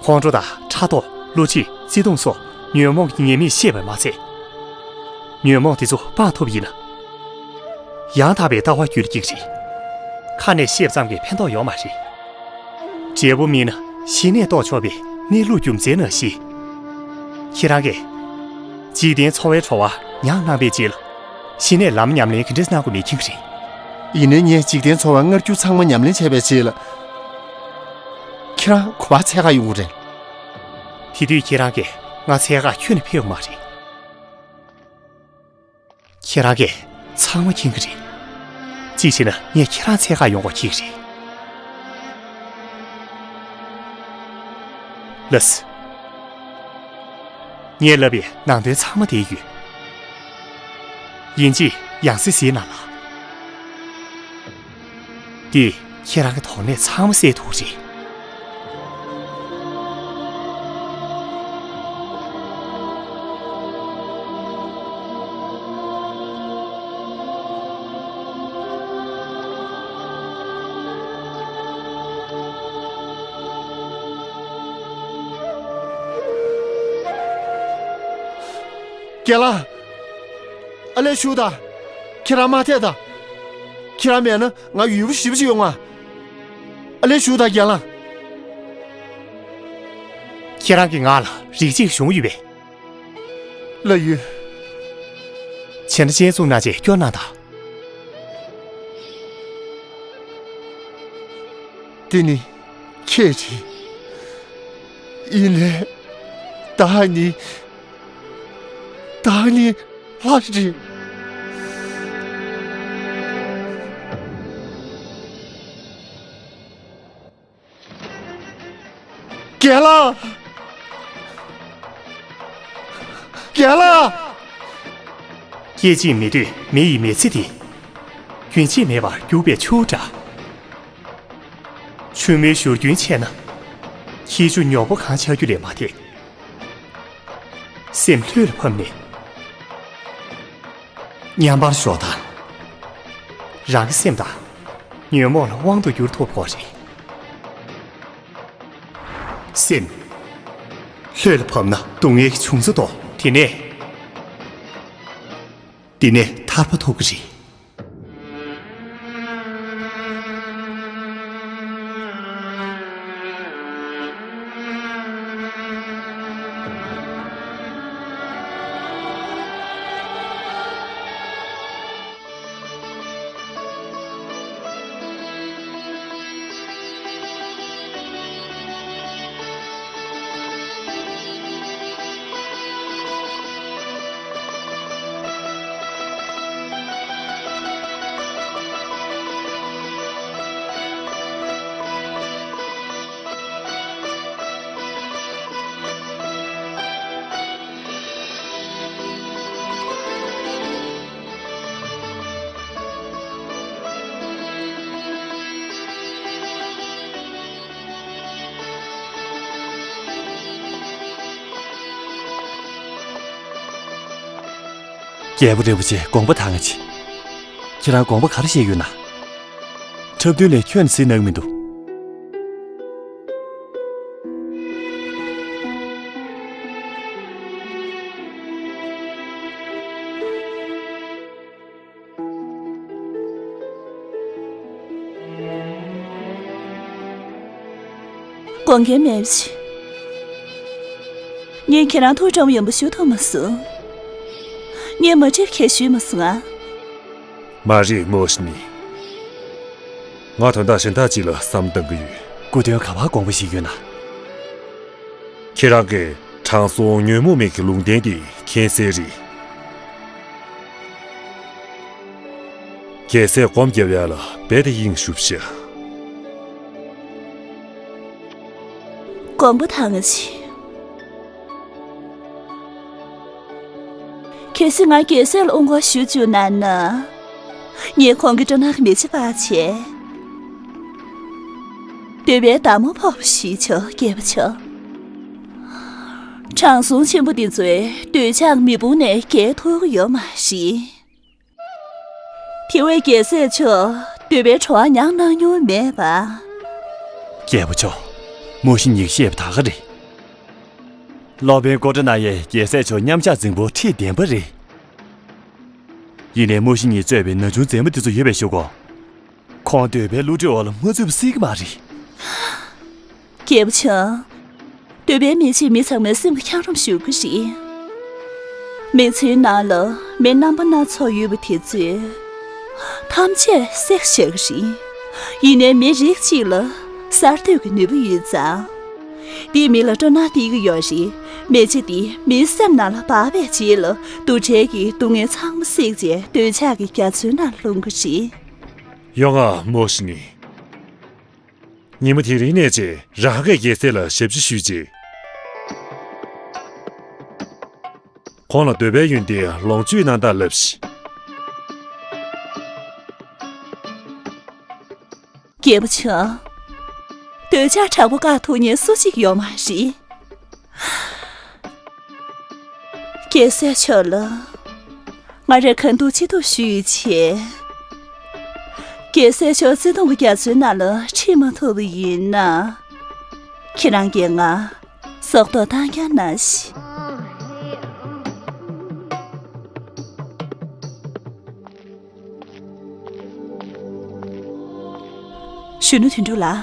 ཁོང་ཁྲོ་དང་ཕྲག་དོག་བསླུ་བྱེད་བརྩེ་དུང་སོགས་ཉོན་མོངས་ཀྱི་ཉེས་དམིགས་ཤེས་པས་མ་ཚད། ཉོན་མོངས་དེ་ཚོ་སྤང་ཐུབ་ཡིན་ན། ཡང་དག་པའི་ལྟ་བ་རྒྱུད་ལ་སྐྱེ་གི་རེད། ཁ་ནས་བཤད་ཙམ་གྱིས་ཕན་ཐོགས་ཡོད་མ་རེད། འབྲས་བུ་སྨིན་ན་གཞི་ནས་རྟོགས་ཆོག་པའི་གནས་ལུགས་རྒྱུ་མཚན་ནང་བཞིན། ཁྱེད་རང་གིས་འཇིག་རྟེན་འཚོ་བའི་བྲོ་བ་མྱངས་གནང་པའི་རྗེས་ལ། གཞི་ནས་ལམ་ཉམས་ལེན་ག་འདྲས་གནང་དགོས་མེད་མཁྱེན་གྱི་རེད། ཡིན་ནའི་ངས་འཇིག་རྟེན་འཚོ་བ་སྔར་རྒྱུ་ཚང་མ་ཉམས་ལེན་བྱས་པའི་རྗེས་ལ། ཁྱེད་རང་ག་པར་འཚོལ་གར་ཡོང་གི་རེད། དེ་དུས་ཁྱེད་རང་གིས་ང་འཚོལ་གར་ཁྱོན་ནས་ཕེབས་ཡོང་མ་རེད། ཁྱེད་རང་གིས་ཚང་མ་མཁྱེན་གྱི་རེད། གཅིག་བྱས་ན་ངས་ཁྱེད་རང་འཚོལ་གར་ཡོང་དགོས་ཁེལ་གྱི་རེད། ལགས་སོ། ངས་ལབ་པའི་ནང་དོན་ཚང་མ་དེ་ཡོད། ཡིན་གཅིག་ཡང་སེ་གཟིགས་གནང་ལ། འདི་ཁྱེད་རང་གི་དོགས་གནད་ཚང་མ་སེལ་ཐུབ་རེད། རྒན་ལགས། ཨ་ལས་བཞུགས་དང་། ཁྱེད་རང་མ་ཐད་དང་། ཁྱེད་རང་མེད་ན་ང་ཡུལ་པོ་ཞེ་པོ་ཅིག་ཡོང་ང་། ཨ་ལས་བཞུགས་དང་རྒན་ལགས། ཁྱེད་རང་གིས་ང་ལ་རིགས་གཅིག་གཞུང་ཡོད་པས། ལགས་ཡོད། བྱས་ན་སྤྱན་ཟུང་གནང་བྱས་སྐྱོར་གནང་དང་། འདི་ནི་ཁྱེད་རེད། ཡིན་ནའི། བདག་ནི། བདག་ནི་ལྷ་རེད། རྒན་ལགས། རྒན་ལགས། སྐྱེ་འཆི་མི་འདོད་མི་ཡི་མི་ཚེ་འདི། རྒྱུན་ཆད་མེད་པར་རྒྱུག་པའི་ཆུ་བོ་འདྲ། ཆུ་མོའི་བཞུར་རྒྱུན་ཆད་ན། ཁྱི་ཆུ་ཉོག་པོ་གང་ཆགས་རྒྱུ་ལས་མ་འདས། སེམས་ལྷོད་ལ་ཕབ་ནས། མཉམ་པར་ཞོག་དང་། རང་གི་སེམས་དང་། ཉོན་མོངས་ལ་དབང་དུ་བསྒྱུར་ཐུབ་དགོས་རེད། སེམས། ལྷོད་ལ་ཕབ་ན་སྡུག་བསྔལ་གྱི་འབྱུང་རྩ་ལྡོག་དེ་ནས། དེ་ནས་ཐར་པ་ཐོབ་ཀྱི་རེད། རྒྱལ་པོ་རིན་པོ་ཆེ། དགོངས་པ་དྭངས་ཆེ། ཁྱེད་རང་དགོངས་པ་ག་རེ་བཞེས་ཡོད་ན། འཁྲབ་སྟོན་ལས་ཁྱོན་ནས་གཟིགས་གནང་གི་མི་འདུག་དགོངས་འགལ་མེད་པ་བྱེད། ངས་ཁྱེད་རང་ཐུགས་དྲན་པ་ཡོང་པ་ཞུ་ཐུབ་མ་སོང་། ངས་མ་འགྲིག་ཁས་ཞུས་མ་སོང་ང་། མ་རེད་མོ་ཤི་ནི། ང་དོན་དག་གཞན་དག་ཅིག་ལ་བསམ་བཏང་གི་ཡོད། སྐུ་དོན་ག་པར་དགོངས་པ་བཞེས་ཡོད་ན། ཁྱེད་རང་གིས་དྲང་སྲོང་ཉོན་མོངས་མེད་ཀྱི་ལུང་བསྟན་དེ་མཁྱེན་གསལ་རེད། རྒྱལ་སྲས་སྒོམ་རྒྱབ་ཡ་ལ་རྦད་དེ་དབྱིངས་ཞུབ་ཤག་དགོངས་པ་དྭངས་ཆེ། གལ་སྲིད་ང་རྒྱལ་སྲས་ལ་དབུ་འགོག་ཞུ་བཅུག་ན་ན། ངས་ཁོང་གི་སྤྲིན་ནག་གི་མེ་ལྕེ་སྤར་བྱས། འདོད་པའི་མདའ་མོ་ཕོག་པ་ཞིག་བྱོས། སྐྱེས་པ་ཆོག་དྲང་སྲོང་ཆེན་པོ་འདི་ཚོས་འདོད་ཆགས་མེ་དཔུང་ནས་རྒྱལ་ཐུབ་ཀྱི་ཡོད་མ་རེད། དེ་བས་རྒྱལ་སྲས་མཆོག་འདོད་པའི་བྲོ་བ་མྱངས་གནང་མྱོང་མེད་པ། རྒྱལ་པོ་མཆོག་མོ་ཤི་ཉིད་ཀྱིས་བཤད་པ་ད་ག་རེད། སློབ་དཔོན་ཀོ་ཏྲ་ན་ཡས་རྒྱལ་སྲས་མཆོག་མཉམ་བཞག་འཛིང་པོ་ཁྲིད་བདེན་པ་རེད། ཡིན་ནའི་མོ་ཤི་ཉིད་གཙོས་པའི་ན་ཆུང་མཛེས་མ་འདི་ཚོ་ཡོད་པའི་གཞུག་གུ། ཁོང་འདོད་པའི་བསླུ་བྲིད་འོག་ལ་མ་ཚུད་པ་སྲིད་ཀྱི་མ་རེད། རྒྱལ་པོ་མཆོག་འདོད་པའི་མེ་ལྕེས་མི་ཚང་མའི་སེམས་ཁ་འཁྱམ་རུམ་ཞུགས་ཀྱི་རེད། མི་ཚེའི་ནང་ལ་མི་རྣམ་པ་སྣ་ཚོགས་ཡོད་པ་དེ་ཚོས་ཐམས་ཅད་བསྲེག་བཞག་གི་རེད། ཡིན་ནའི་མི་རིགས་གཅིག་ལ་གསར་གཏོད་ཀྱི་ནུས་པ་ཡོད་ཙང་། འདིས་མི་ལ་སྤྲོ་སྣང་སྟེར་གྱི་ཡོད་རེད། མེ་ལྕེ་འདིས་མིའི་སེམས་ནང་ལ་འབར་བའི་རྗེས་ལ་དུག་སྦྲུལ་གྱིས་སྡུག་བསྔལ་ཚང་མ་བསྲེགས་རྗེས་འདོད་ཆགས་ཀྱི་རྒྱ་མཚོའི་ནང་ལྷུང་གི་རེད། ཡོང་ང་། མོ་ཤི་ནི། ཉིན་མོ་དེ་རིང་ནས་བྱས་རང་གིས་རྒྱལ་སྲས་ལ་ཞབས་ཕྱི་ཞུས་རྗེས། ཁོང་ལ་འདོད་པའི་ཡོན་ཏན་ལོངས་སྤྱོད་གནང་སྟངས་ལབ་ཤིག་རྒྱལ་པོ་མཆོག་འདོད་ཆགས་དྲག་པོ་བཀག་ཐུབ་མཁན་སུ་གཅིག་ཡོད་མ་རེད། རྒྱལ་སྲས་མཆོག་ལ་ང་རས་གང་ཐུབ་ཅི་ཐུབ་ཞུས་བྱས། རྒྱལ་སྲས་མཆོག་བརྩེ་དུང་གི་རྒྱ་མཚོའི་ནང་ལ་ཁྲིད་མ་ཐུབ་པ་ཡིན་ན། ཁྱེད་རང་གིས་ང་སྲོག་ཐོག་བཏང་རྐྱང་གནང་ཞིག་གཞོན་ནུ་དོན་གྲུབ་ལགས།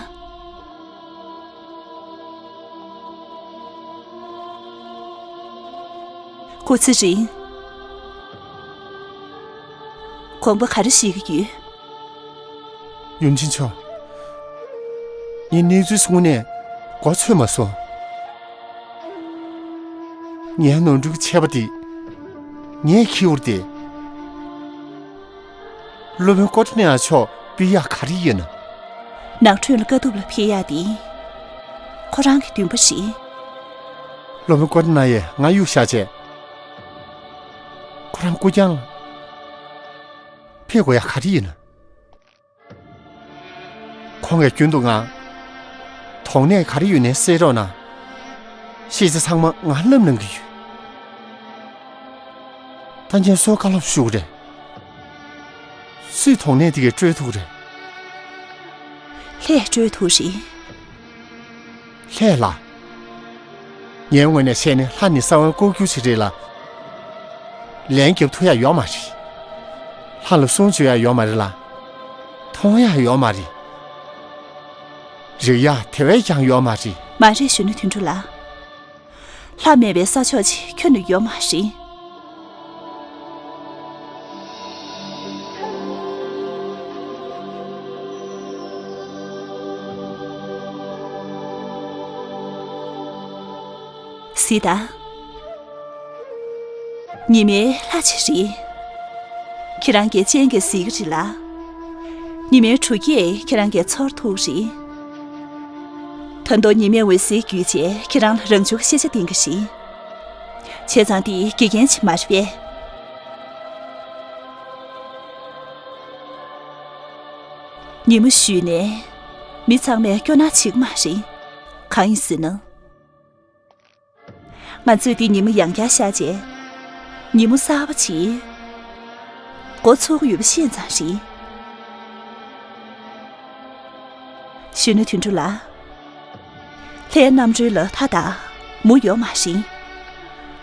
སྐུ་ཚེ་རིང་། དགོངས་པ་ག་རེ་བཞེས་ཀྱི་ཡོད། ཡུམ་ཆེན་མཆོག་ངས་གནས་ཚུལ་དངོས་གནས་མགོ་ཚོས་མ་སོང་། ངའི་ནོར་འཁྲུལ་གྱི་ཆད་པ་དེ་ངས་འཁྱེར་བ་རེད་དེ། སློབ་དཔོན་ཀོ་ཏི་ནེ་ཡ་མཆོག་སྤེལ་ཡག་ག་རེ་ཡོད་ན། ནང་ཁྲོད་ལ་དཀའ་ཐུབ་ལ་ཕེབས་ཡག་དེ་ཁོ་རང་གི་འདུན་པ་རེད། སློབ་དཔོན་ཀོ་ཏི་ནེ་ཡས་ང་གཡུགས་བཞག་བྱས། ཁོ་རང་སྐུ་རྐྱང་ལ་ཕེབས་དགོས་ཡག་ག་རེ་ཡོད་ན། ཁོང་གིས་རྒྱུན་དུ་ང་དོགས་གནས་ག་རེ་ཡོད་ནའི་བཤད་རོགས་གནང་། ཤེས་བྱ་ཚང་མ་ངར་བསླབ་གནང་གི་ཡོད། ད་ངས་སུར་བཀའ་སློབ་ཞུ་དགོས་རེད། སུས་དོགས་གནས་དེ་གས་སྤྲོད་ཐུབ་ཀྱི་རེད། ལྷས་སྤྲོད་ཐུབ་རེད། ལྷས་ལ། ངའི་ངོས་ནས་བཤད་ན་ལྷ་ནི་གསང་བའི་ལྐོག་གྱུར་ཅིག་རེད་ལ། ལན་རྒྱབ་ཐུབ་ཡག་ཡོད་མ་རེད། ལྷ་ལ་གསུང་བརྗོད་ཡག་ཡོད་མ་རེད་ལ། མཐོང་ཡག་ཡོད་མ་རེད། རིག་ཡག་དེ་བས་ཀྱང་ཡོད་མ་རེད། མ་རེད། གཞོན་ནུ་དོན་གྲུབ་ལགས། ལྷ་མེད་པའི་ས་ཕྱོགས་ཅིག་ཁྱོན་ནས་ཡོད་མ་རེད། གཟིགས་དང་། ཉི་མའི་ལྷ་ཅིག་རེད། ཁྱེད་རང་གིས་སྤྱན་གྱིས་གཟིགས་ཀྱི་རེད་ལ། ཉི་མའི་འཕྲོ་སྐྱེས་ཁྱེད་རང་གིས་ཚོར་ཐུབ་རེད། ད་དུང་ཉི་མས་འོད་ཟེར་བརྒྱུད་བྱས་ཁྱེད་རང་ལ་རང་བྱུང་གི་ཤེས་བྱ་བསྟན་གྱི་རེད། བྱས་ཙང་དེ་དགེ་རྒན་ཅིག་མ་རེད་པས། ཉི་མ་ཞུས་ནས་མི་ཚང་མས་སྐྱོ་སྣང་བྱེད་ཀྱི་མ་རེད། གང་ཡིན་ཟེར་ན། ང་ཚོས་འདི་ཉིན་མོ་ཡང་བསྐྱར་ཤར་རྗེས། ཉིན་མོ་གསར་པ་ཅིག་འགོ་ཚུགས་ཀྱི་ཡོད་པ་ཤེས་ཙང་རེད། གཞོན་ནུ་དོན་གྲུབ་ལགས། ལྷའི་རྣམ་རོལ་ལ་མཐའ་དང་མུ་ཡོད་མ་རེད།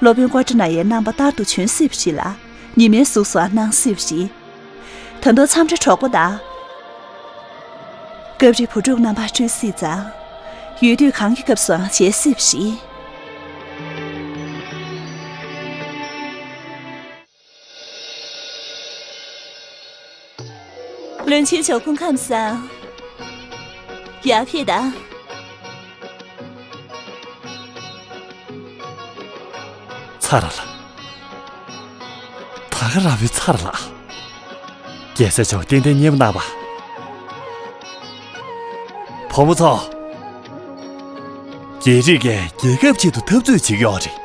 སློབ་དཔོན་ཀོ་ཏྲ་ན་ཡའི་རྣམ་པ་ལྟར་དུ་བྱོན་སྲིད་པ་རེད་ལ། ཉི་མའི་གཟུགས་སུའང་སྣང་སྲིད་པ་རེད། ད་དུང་མཚམས་རེ་གྲོགས་པོ་དང་། སྐབས་རེ་བུ་ཕྲུག་རྣམ་པར་སྤྲུལ་སྲིད་ཙང་། ཡུལ་དུས་གང་གི་སྐབས་སུའང་མཇལ་སྲིད་པ་རེད། བློན་ཆེན་མཆོག་སྐུ་ཁམས་བཟང་། ཡར་ཕེབས་དང་། ཚར་ལ། ད་ག་རང་བའི་ཚར་ལ། རྒྱལ་སྲས་མཆོག་ཏན་ཏན་མཉེས་པོ་གནང་བ། བུ་མོ་ཚོ། རྒྱལ་རིགས་ཀྱིས་རྒྱལ་ཁབ་ཆེད་དུ་འཐབ་རྩོད་བྱེད་ཀྱི་ཡོད་རེད།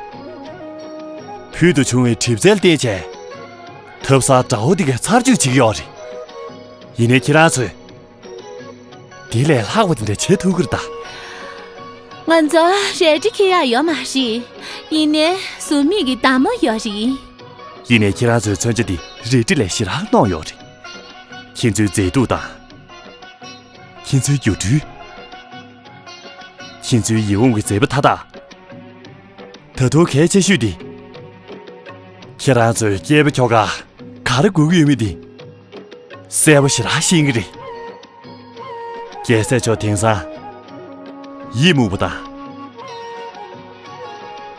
ཕུལ་དུ་བྱུང་བའི་གྲིབ་རྩལ་བརྟེན་བྱས། ཐབ་གསར་དགྲ་བོ་དེ་གས་ཚར་གཅོད་བྱེད་ཀྱི་ཡོད་རེད། ཡིན་ནའི་ཁྱེད་རང་ཚོས། དེ་ལས་ལྷག་པ་དེ་འདྲ་བྱེད་ཐུབ་ཀྱི་རེད་ད། ང་ཚོ་རལ་གྲི་འཁྱེར་ཡག་ཡོད་མ་རེད། ཡིན་ནའི་ཟུར་མིག་གི་མདའ་མོ་ཡོད་རེད། ཡིན་ནའི་ཁྱེད་རང་ཚོའི་མཚོན་ཆ་དེ་རལ་གྲི་ལས་ཞེ་དྲག་རྣོ་ཡོད་རེད། ཁྱེད་ཚོའི་མཛེས་སྡུག་དང་། ཁྱེད་ཚོའི་སྒྱུ་འཕྲུལ། ཁྱེད་ཚོའི་ཡིད་འོང་གི་མཛེས་པ་མཐའ་དག་ད་དུང་གལ་ཆེ་ཤོས་དེ། ཁྱེད་རང་ཚོའི་སྐྱེས་པ་ཁྱོ་ག་ག་རེ་དགོས་ཀྱི་ཡོད་མེད་དེ། གསལ་པོ་ཞེ་དྲག་ཤེས་ཀྱི་རེད། རྒྱལ་སྲས་མཆོག་དེང་སང་། ཡིད་མུག་པ་དང་།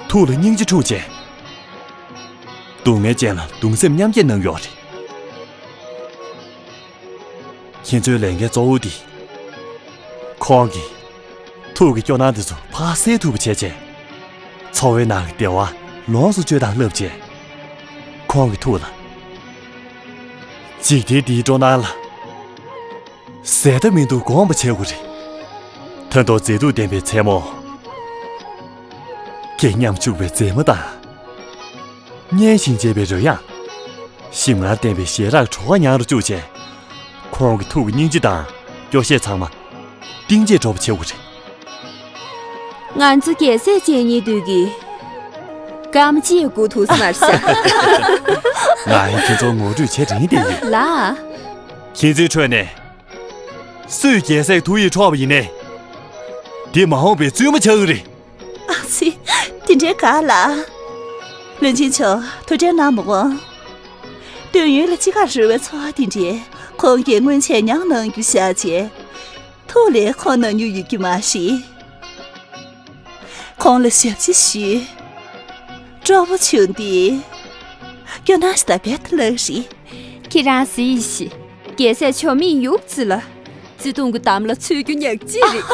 ཐུགས་ལ་སྙིང་རྗེ་འཁྲུངས་བྱས། སྡུག་བསྔལ་ཅན་ལ་གདུང་སེམས་མཉམ་སྐྱེད་གནང་ཡོད་རེད། ཁྱེད་ཚོའི་ལས་འགན་གཙོ་བོ་འདི། ཁོང་གི་ཐུགས་ཀྱི་སྐྱོ་སྣང་འདི་ཚོ་ཕར་སེལ་ཐུབ་པ་བྱས་བྱས། འཚོ་བའི་ནང་གི་བདེ་བ་ལོངས་སུ་སྤྱོད་སྟངས་བསླབ་བྱས། ཁོང་གི་ཐུགས་ལ་འཇིག་རྟེན་འདིའི་སྤྲོ་སྣང་ལ་ཟད་མཐའ་མི་འདུག་དགོངས་པ་བྱེད་དགོས་རེད། ད་དུང་མཛེས་སྡུག་ལྡན་པའི་མཚན་མོ། སྐད་ཉམས་ཆུང་བའི་མཛེས་མ་དང་། སྙན་ཞིང་འཇེབས་པའི་རོལ་དབྱངས། ཞིམ་མངར་ལྡན་པའི་ཞལ་རག་བྲོ་བ་མྱང་རུ་བཅུག་བྱས། ཁོང་གི་ཐུགས་ཀྱི་སྙིང་རྗེ་དང་སྐྱོ་ཤས་ཚང་མ་གཏིང་བརྗེད་འགྲོ་བ་བྱེད་དགོས་རེད། ང་ཚོ་རྒྱལ་སྲས་བཅས་གཉིས་འདུས་ཀྱི་སྐར་མ་གཅིག་སྒུག་ཐུབ་ས་མ་རེད་ཤག་ང་ཡང་ཁྱེད་ཚོར་ངོ་སྤྲོད་བྱེད་རན་བསྡད་ཡོད། ལགས། ཁྱེད་ཚོའི་ཁྲོད་ནས་སུས་རྒྱལ་སྲས་ཐུགས་ཡིད་འཕྲོག་པ་ཡིན་ནའི། དེ་མ་འོངས་པའི་བཙུན་མོ་ཆགས་ཀྱི་རེད། ཨ་ཙི། དེ་འདྲའི་དགའ་ལ། བློན་ཆེན་མཆོག་ཐུགས་ཁྲལ་གནང་མ་དགོས། སྟོད་ཡུལ་ལ་ཅི་དགར་རོལ་བའི་ཚོར་བ་དེ་འདྲའི་ཁོང་གིས་སྔོན་ཆད་མྱངས་གནང་རྒྱུ་བཞག་རྗེས། ཐུགས་ལས་ཁོང་ནང་མྱུར་ཡོང་རྒྱུ་མ་རེད། ཁོང་ལ་ཞབས་ཕྱི་ཞུས། སྤྲོ་པོ་བྱུང་སྟེ། སྐྱོ་སྣང་ཞིག་ད་བེད་ལགས་རེད། ཁྱེད་རང་གཟིགས་ཤིག་རྒྱལ་སྲས་མཆོག་མིག་ཡུག་ཙི་ལ། བརྩེ་དུང་གི་འདམ་ལ་ཚུད་རྒྱུ་ཉག་གཅིག་རེད།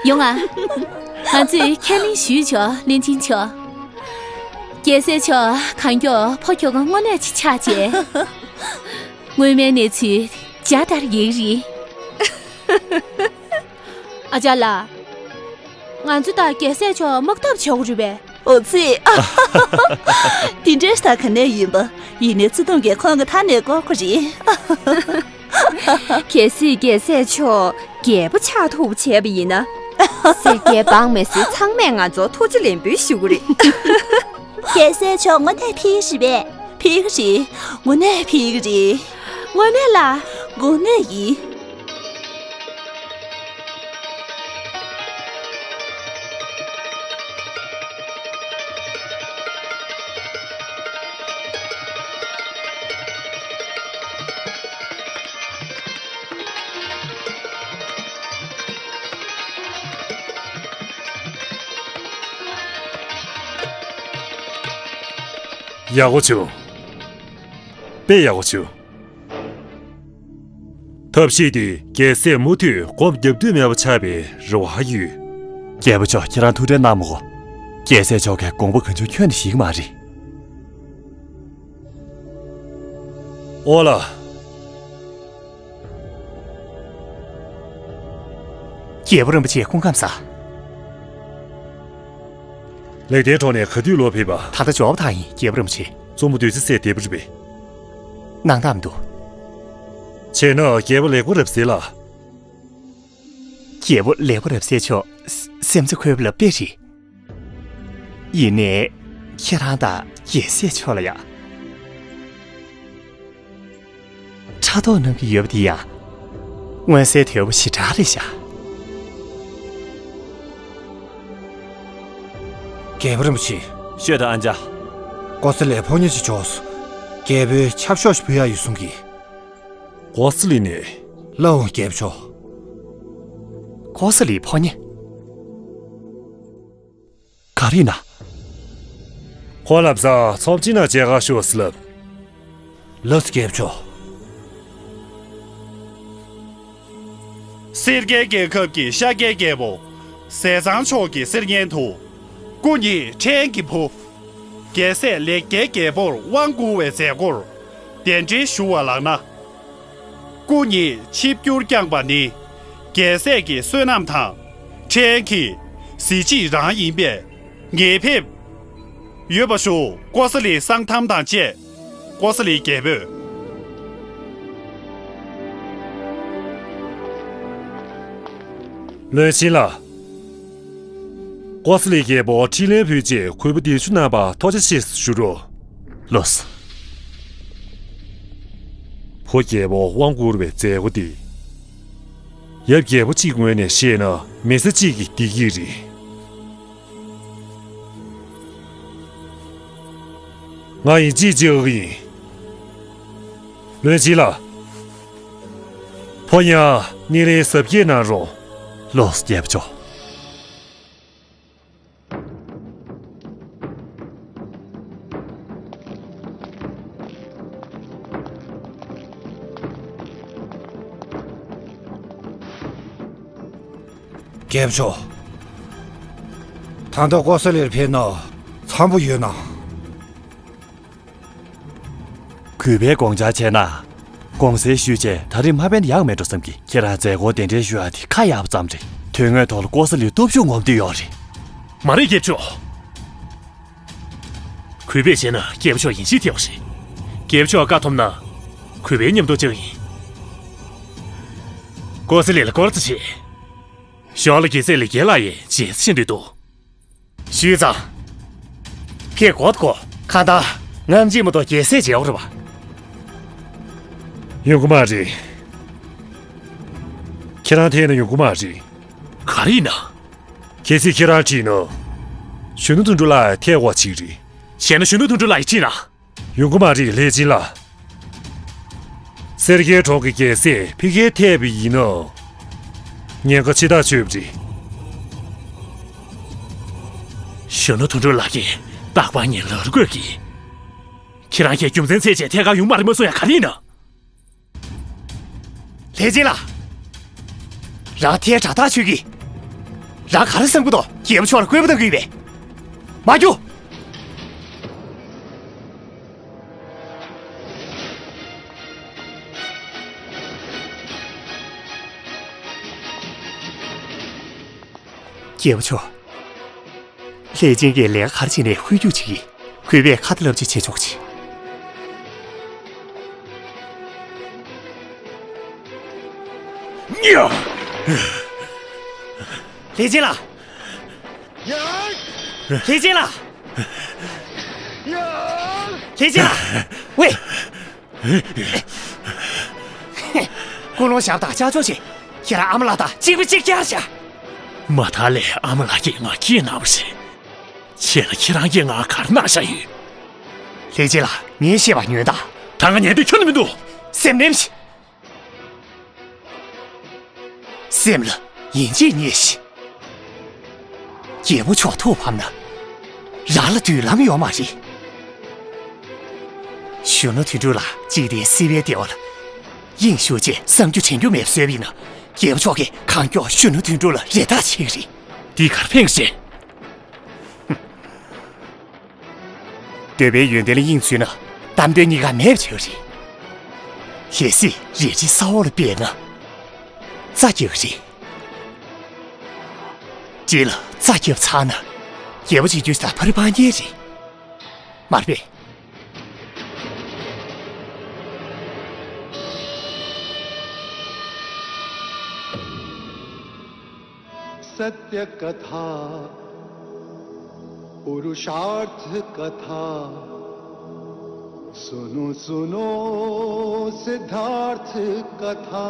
ཡོང་ང་། ང་ཚོས་ཁས་ལེན་ཞུས་ཆོག་བློན་ཆེན་མཆོག་རྒྱལ་སྲས་མཆོག་གང་མགྱོགས་ཕོ་ཁྱོ་ག་དངོས་གནས་ཅིག་ཆགས་བྱས། སྔོན་མའི་གནས་ཚུལ་འཇའ་ལྟར་ཡལ་རེད། ཨ་ཅག་ལགས། ང་ཚོ་དང་རྒྱལ་སྲས་མཆོག་དམག་འཐབ་བྱེད་དགོས་རེད་པས། འོ་ཙི། དེ་འདྲའི་ལྟ་ག་ནས་ཡིན་པ། ཡིན་ནའི་བརྩེ་དུང་གིས་ཁོང་གི་མཐའ་ནས་བསྐོར་དགོས་རེད། གལ་སྲིད་རྒྱལ་སྲས་མཆོག་རྒྱལ་པོ་ཆགས་ཐུབ་བྱས་པ་ཡིན་ན། སེར་སྐྱའི་འབངས་མི་སེར་ཚང་མས་ང་ཚོར་ཐུགས་རྗེ་ལེགས་འབུལ་ཞུ་གི་རེད། རྒྱལ་སྲས་མཆོག་དངོས་གནས་ཕེབས་ཀྱི་རེད་པས། ཕེབས་ཀྱི་རེད། དངོས་གནས་ཕེབས་ཀྱི་རེད། དངོས་གནས་ལ། དངོས་གནས་ཡིན། ཡག་པོ་བྱུང་། དཔེ་ཡག་པོ་བྱུང་། ཐབས་ཤེས་དེ་རྒྱལ་སྲས་མུ་མཐུད་སྒོམ་རྒྱབ་འདོད་མེད་པ་ཆགས་པའི་རེ་བ་ཡོད། རྒྱལ་པོ་མཆོག་ཁྱེད་རང་ཐུགས་ཁྲལ་གནང་མི་དགོས། རྒྱལ་སྲས་མཆོག་གི་དགོངས་པ་གང་བྱུང་ཁྱོན་ནས་ཞིག་མ་རེད། ཨོ་ལ། རྒྱལ་པོ་རིན་པོ་ཆེ་སྐུ་ཁམས་བཟང་། ལེགས་ལྡན་གྲོང་ནས་ག་དུས་ལོག་ཕེབས་པ། ད་ལྟ་འབྱོར་བ་ཐག་ཡིན་རྒྱལ་པོ་རིན་པོ་ཆེ། གཙོ་མོ་བདུད་རྩི་སྲས་འདས་པོ་རེད་པས། སྣང་དག་མི་འདུག་བྱས་ན་རྒྱལ་པོ་ལེགས་པོ་རབ་གསལ་ལ། རྒྱལ་པོ་ལེགས་པོ་རབ་གསལ་མཆོག་སེམས་རྩ་འཁོལ་བ་ལ་དཔེ་རེད། ཡིན་ནའི། ཁྱེད་རང་དང་རྒྱལ་སྲས་མཆོག་ལ་ཡ། ཕྲག་དོག་གནང་གི་ཡོད་པ་དེ་ཡང་། མངོན་གསལ་དོད་པོ་ཞེ་དྲག་རེད་ཤག་རྒྱལ་པོ་རིན་པོ་ཆེ། ཤོད་དང་ཨན་ཅག་ཀོ་ས་ལའི་ཕོ་ཉ་ཅིག་འབྱོར་སོང་། རྒྱལ་པོས་ཆབ་ཤོག་ཞིག་ཕུལ་ཡག་ཡོད་གསུང་གི། ཀོ་ས་ལི་ནས། ལགས་འོང་རྒྱལ་པོ་མཆོག་ཀོ་ས་ལིའི་ཕོ་ཉ། ག་རེ་ཡིན་ན། ཁོང་ལམ་སང་ཚོམས་ཆེན་ནང་མཇལ་ཁ་ཞུ་ཟེར་ལབ། ལགས་སོ་རྒྱལ་པོ་མཆོག་སེར་སྐྱའི་རྒྱལ་ཁབ་ཀྱི་ཤཱཀྱའི་རྒྱལ་པོ་ཟས་གཙང་མཆོག་གི་གསེར་སྙན་དུ། སྐུ་ཉིད་ཕྲན་གྱི་བུ། རྒྱལ་སྲས་ལེགས་སྐྱེས་རྒྱལ་པོར་དབང་བསྐུར་བའི་མཛད་སྒོར་གདན་འདྲེན་ཞུ་བ་ལགས་ན། སྐུ་ཉིད་ཆིབས་བསྒྱུར་བསྐྱངས་པ་ནི། རྒྱལ་སྲས་ཀྱི་བསོད་ནམས་དང་། ཕྲན་གྱི་གཟི་བརྗིད་རང་ཡིན་པས། ངེས་ཕེབས་ཡོད་པ་ཞུ། ཀོ་ས་ལི་གསང་ཐམ་དང་བཅས། ཀོ་ས་ལི་རྒྱལ་པོས། བློན་ཆེན་ལགས། ཀོ་ས་ལི་རྒྱལ་པོ་ཕྲིན་ལས་ཕུལ་རྗེས་གུས་པ་གདན་ཞུ་གནང་བར་ཐུགས་རྗེ་ཆེ་ཞུ་རོགས། ལགས་སོ། ཕོ་རྒྱལ་པོ་དབང་བསྐུར་བའི་མཛད་སྒོ་འདི། ཡབ་རྒྱལ་པོ་གཅིག་ངོས་ནས་བཤད་ན་མི་ཚེ་གཅིག་གི་བདེ་སྐྱིད་རེད། ང་ཡིན་གཅིག་བྱེད་འོས་ཡིན། བློན་ཆེན་ལགས། ཕོ་ཉ་སྣེ་ལེན་གཟབ་རྒྱས་གནང་རོགས། ལགས་སོ་རྒྱལ་པོ་མཆོག་རྒྱལ་པོ་མཆོག་ད་ལྟ་ཀོ་ས་ལིར་ཕེབས་ན་འཚམ་པོ་ཡོད་ན། གུས་པས་དགོངས་འཆར་བྱས་ན། དགོངས་སེལ་ཞུས་བྱས་ད་རེས་མ་ཕེབས་ན་ཡག་མེད་འགྲོ་བསམ་གི། ཁྱེད་རང་མཛད་སྒོར་གདན་འདྲེན་ཞུ་ཡག་དེ་ཁག་ཡག་པ་ཙམ་རེད། དོན་དངོས་ཐོག་ལ་ཀོ་ས་ལིའི་སྟོབས་ཤུགས་ངོམ་འདོད་ཡོད་རེད། མ་རེད་རྒྱལ་པོ་མཆོག་གུས་པས་བྱས་ན་རྒྱལ་པོ་མཆོག་ཡིན་གཅིག་ཐེ་བ་རེད། རྒྱལ་པོ་མཆོག་བཀའ་ཐོབ་ན། གུས་པས་མཉམ་དུ་བཅར་ཡིན། ཀོ་ས་ལི་ལ་སྐོར་ཙམ་བྱེད། ཞོར་ལ་རྒྱལ་སྲས་ལེགས་སྐྱེས་ལགས་ཡིས་མཇལ་ས་ཕྱིན་འདོད་འདུག་ཞུས་ཙང་། ཕེབས་དགོས་དགོས། གང་ལྟར་ང་མཇལ་མ་གཏོགས་རྒྱལ་སྲས་མཇལ་བ་རེད་པ། ཡོང་གི་མ་རེད། ཁྱེད་རང་ཐད་ན་ཡོང་གི་མ་རེད། ག་རེ་ཡིན་ན། གལ་སྲིད་ཁྱེད་རང་ཁྲིད་ན། གཞོན་ནུ་དོན་གྲུབ་ལགས་ཐད་དགོས་ཅིག་རེད། བྱས་ན་གཞོན་ནུ་དོན་གྲུབ་ལགས་ཡིས་ཁྲིད་ན། ཡོང་གི་མ་རེད་ལྷས་སྦྱིན་ལགས། སེར་སྐྱའི་གྲོགས་ཀྱི་རྒྱལ་སྲས་ཕ་གིར་ཐེབས་པ་ཡིན་ནོ། ཉེན་ཁ་ཆེ་ཐག་ཆོད་པ་རེད། གཞོན་ནུ་དོན་གྲུབ་ལགས་ཀྱིས་རྟག་པར་ངའི་ལག་རུ་བཀོད་ཀྱིས། ཁྱེད་རང་གིས་རྒྱུ་མཚན་བཙལ་བྱས་ཐད་ཀར་ཡོང་མ་རེད་མ་གསུང་ཡ་ག་རེ་ཡིན་ན། ལྷས་སྦྱིན་ལགས། རང་ཐལ་དྲགས་ཐག་ཆོད་ཀྱིས། རང་ག་རེ་བསམ་གྱི་འདུག་རྒྱལ་པོ་མཆོག་ལ་བཀོད་པ་བཏང་གི་ཡོད་པས། མ་རྒྱུགས། རྒྱལ་པོ་མཆོག་ལྷས་སྦྱིན་གྱིས་ལས་ཀ་ག་རེ་བྱས་ནས་ཧོལ་རྒྱུག་བྱེད་ཀྱི། གུས་པས་ཁ་ཏ་ལབ་ཅིག་བྱེད་ཆོག་ཅིག་ལྷས་སྦྱིན་ལགས། ལྷས་སྦྱིན་ལགས། ལྷས་སྦྱིན་ལགས། ཝེ། ཀུན་སློང་བཞག་དང་ཅག་ཅོག་བྱེད། ཁྱེད་རང་ཨ་མ་ལགས་དང་གཅིག་པ་གཅིག་རྐྱང་བྱ། མ་མཐའ་ལས་ཨ་མ་ལགས་ཀྱིས་ང་སྐྱེས་གནང་བ་རེད། བྱས་ན་ཁྱེད་རང་གིས་ང་ག་རེ་གནང་བཞག་ཡོད། ལྷས་སྦྱིན་ལགས། ངས་བཤད་པ་ཉོན་དང་། ད་ང་ཉན་འདོད་ཁྱོན་ནས་མི་འདུག་སེམས་ནེམ་ཞིག་སེམས་ལ་ཡིན་གཅིག་ཉེས་ཤིག་རྒྱལ་པོ་མཆོག་ཐུགས་ཕམ་ན། རང་ལ་མདུན་ལམ་ཡོད་མ་རེད། གཞོན་ནུ་དོན་གྲུབ་ལགས་འཇིག་རྟེན་སྲིད་པའི་བདེ་བ་ལ་དབྱིངས་ཞུགས་བྱས་བསམ་རྒྱུ་དྲན་རྒྱུ་མེད་པ་བཟོས་པ་ཡིན་ན། རྒྱལ་པོ་མཆོག་གིས་གང་མགྱོགས་གཞོན་ནུ་དོན་གྲུབ་ལ་རེ་ཐག་ཆོད་ཀྱི་རེད། འདི་ག་རེ་ཕན་གྱི་རེད། འདོད་པའི་ཡོན་ཏན་ལ་དབྱིངས་འཚུད་ན་གཏམ་དོན་གཉིས་ཀ་མེད་པ་བྱེད་ཀྱི་རེད། གལ་སྲིད་རལ་གྲི་ས་འོག་ལ་སྦས་ན་རྩྭ་རྒྱག་གི་རེད། རྗེས་ལ་རྩྭ་བརྒྱབ་ཚར་ན། རྒྱལ་པོ་བྱེད་རྒྱུ་ད་ཕ་རི་པང་གཉན་རེད། མ་རེད་པས། सत्य कथा पुरुषार्थ कथा सुनो सुनो सिद्धार्थ कथा।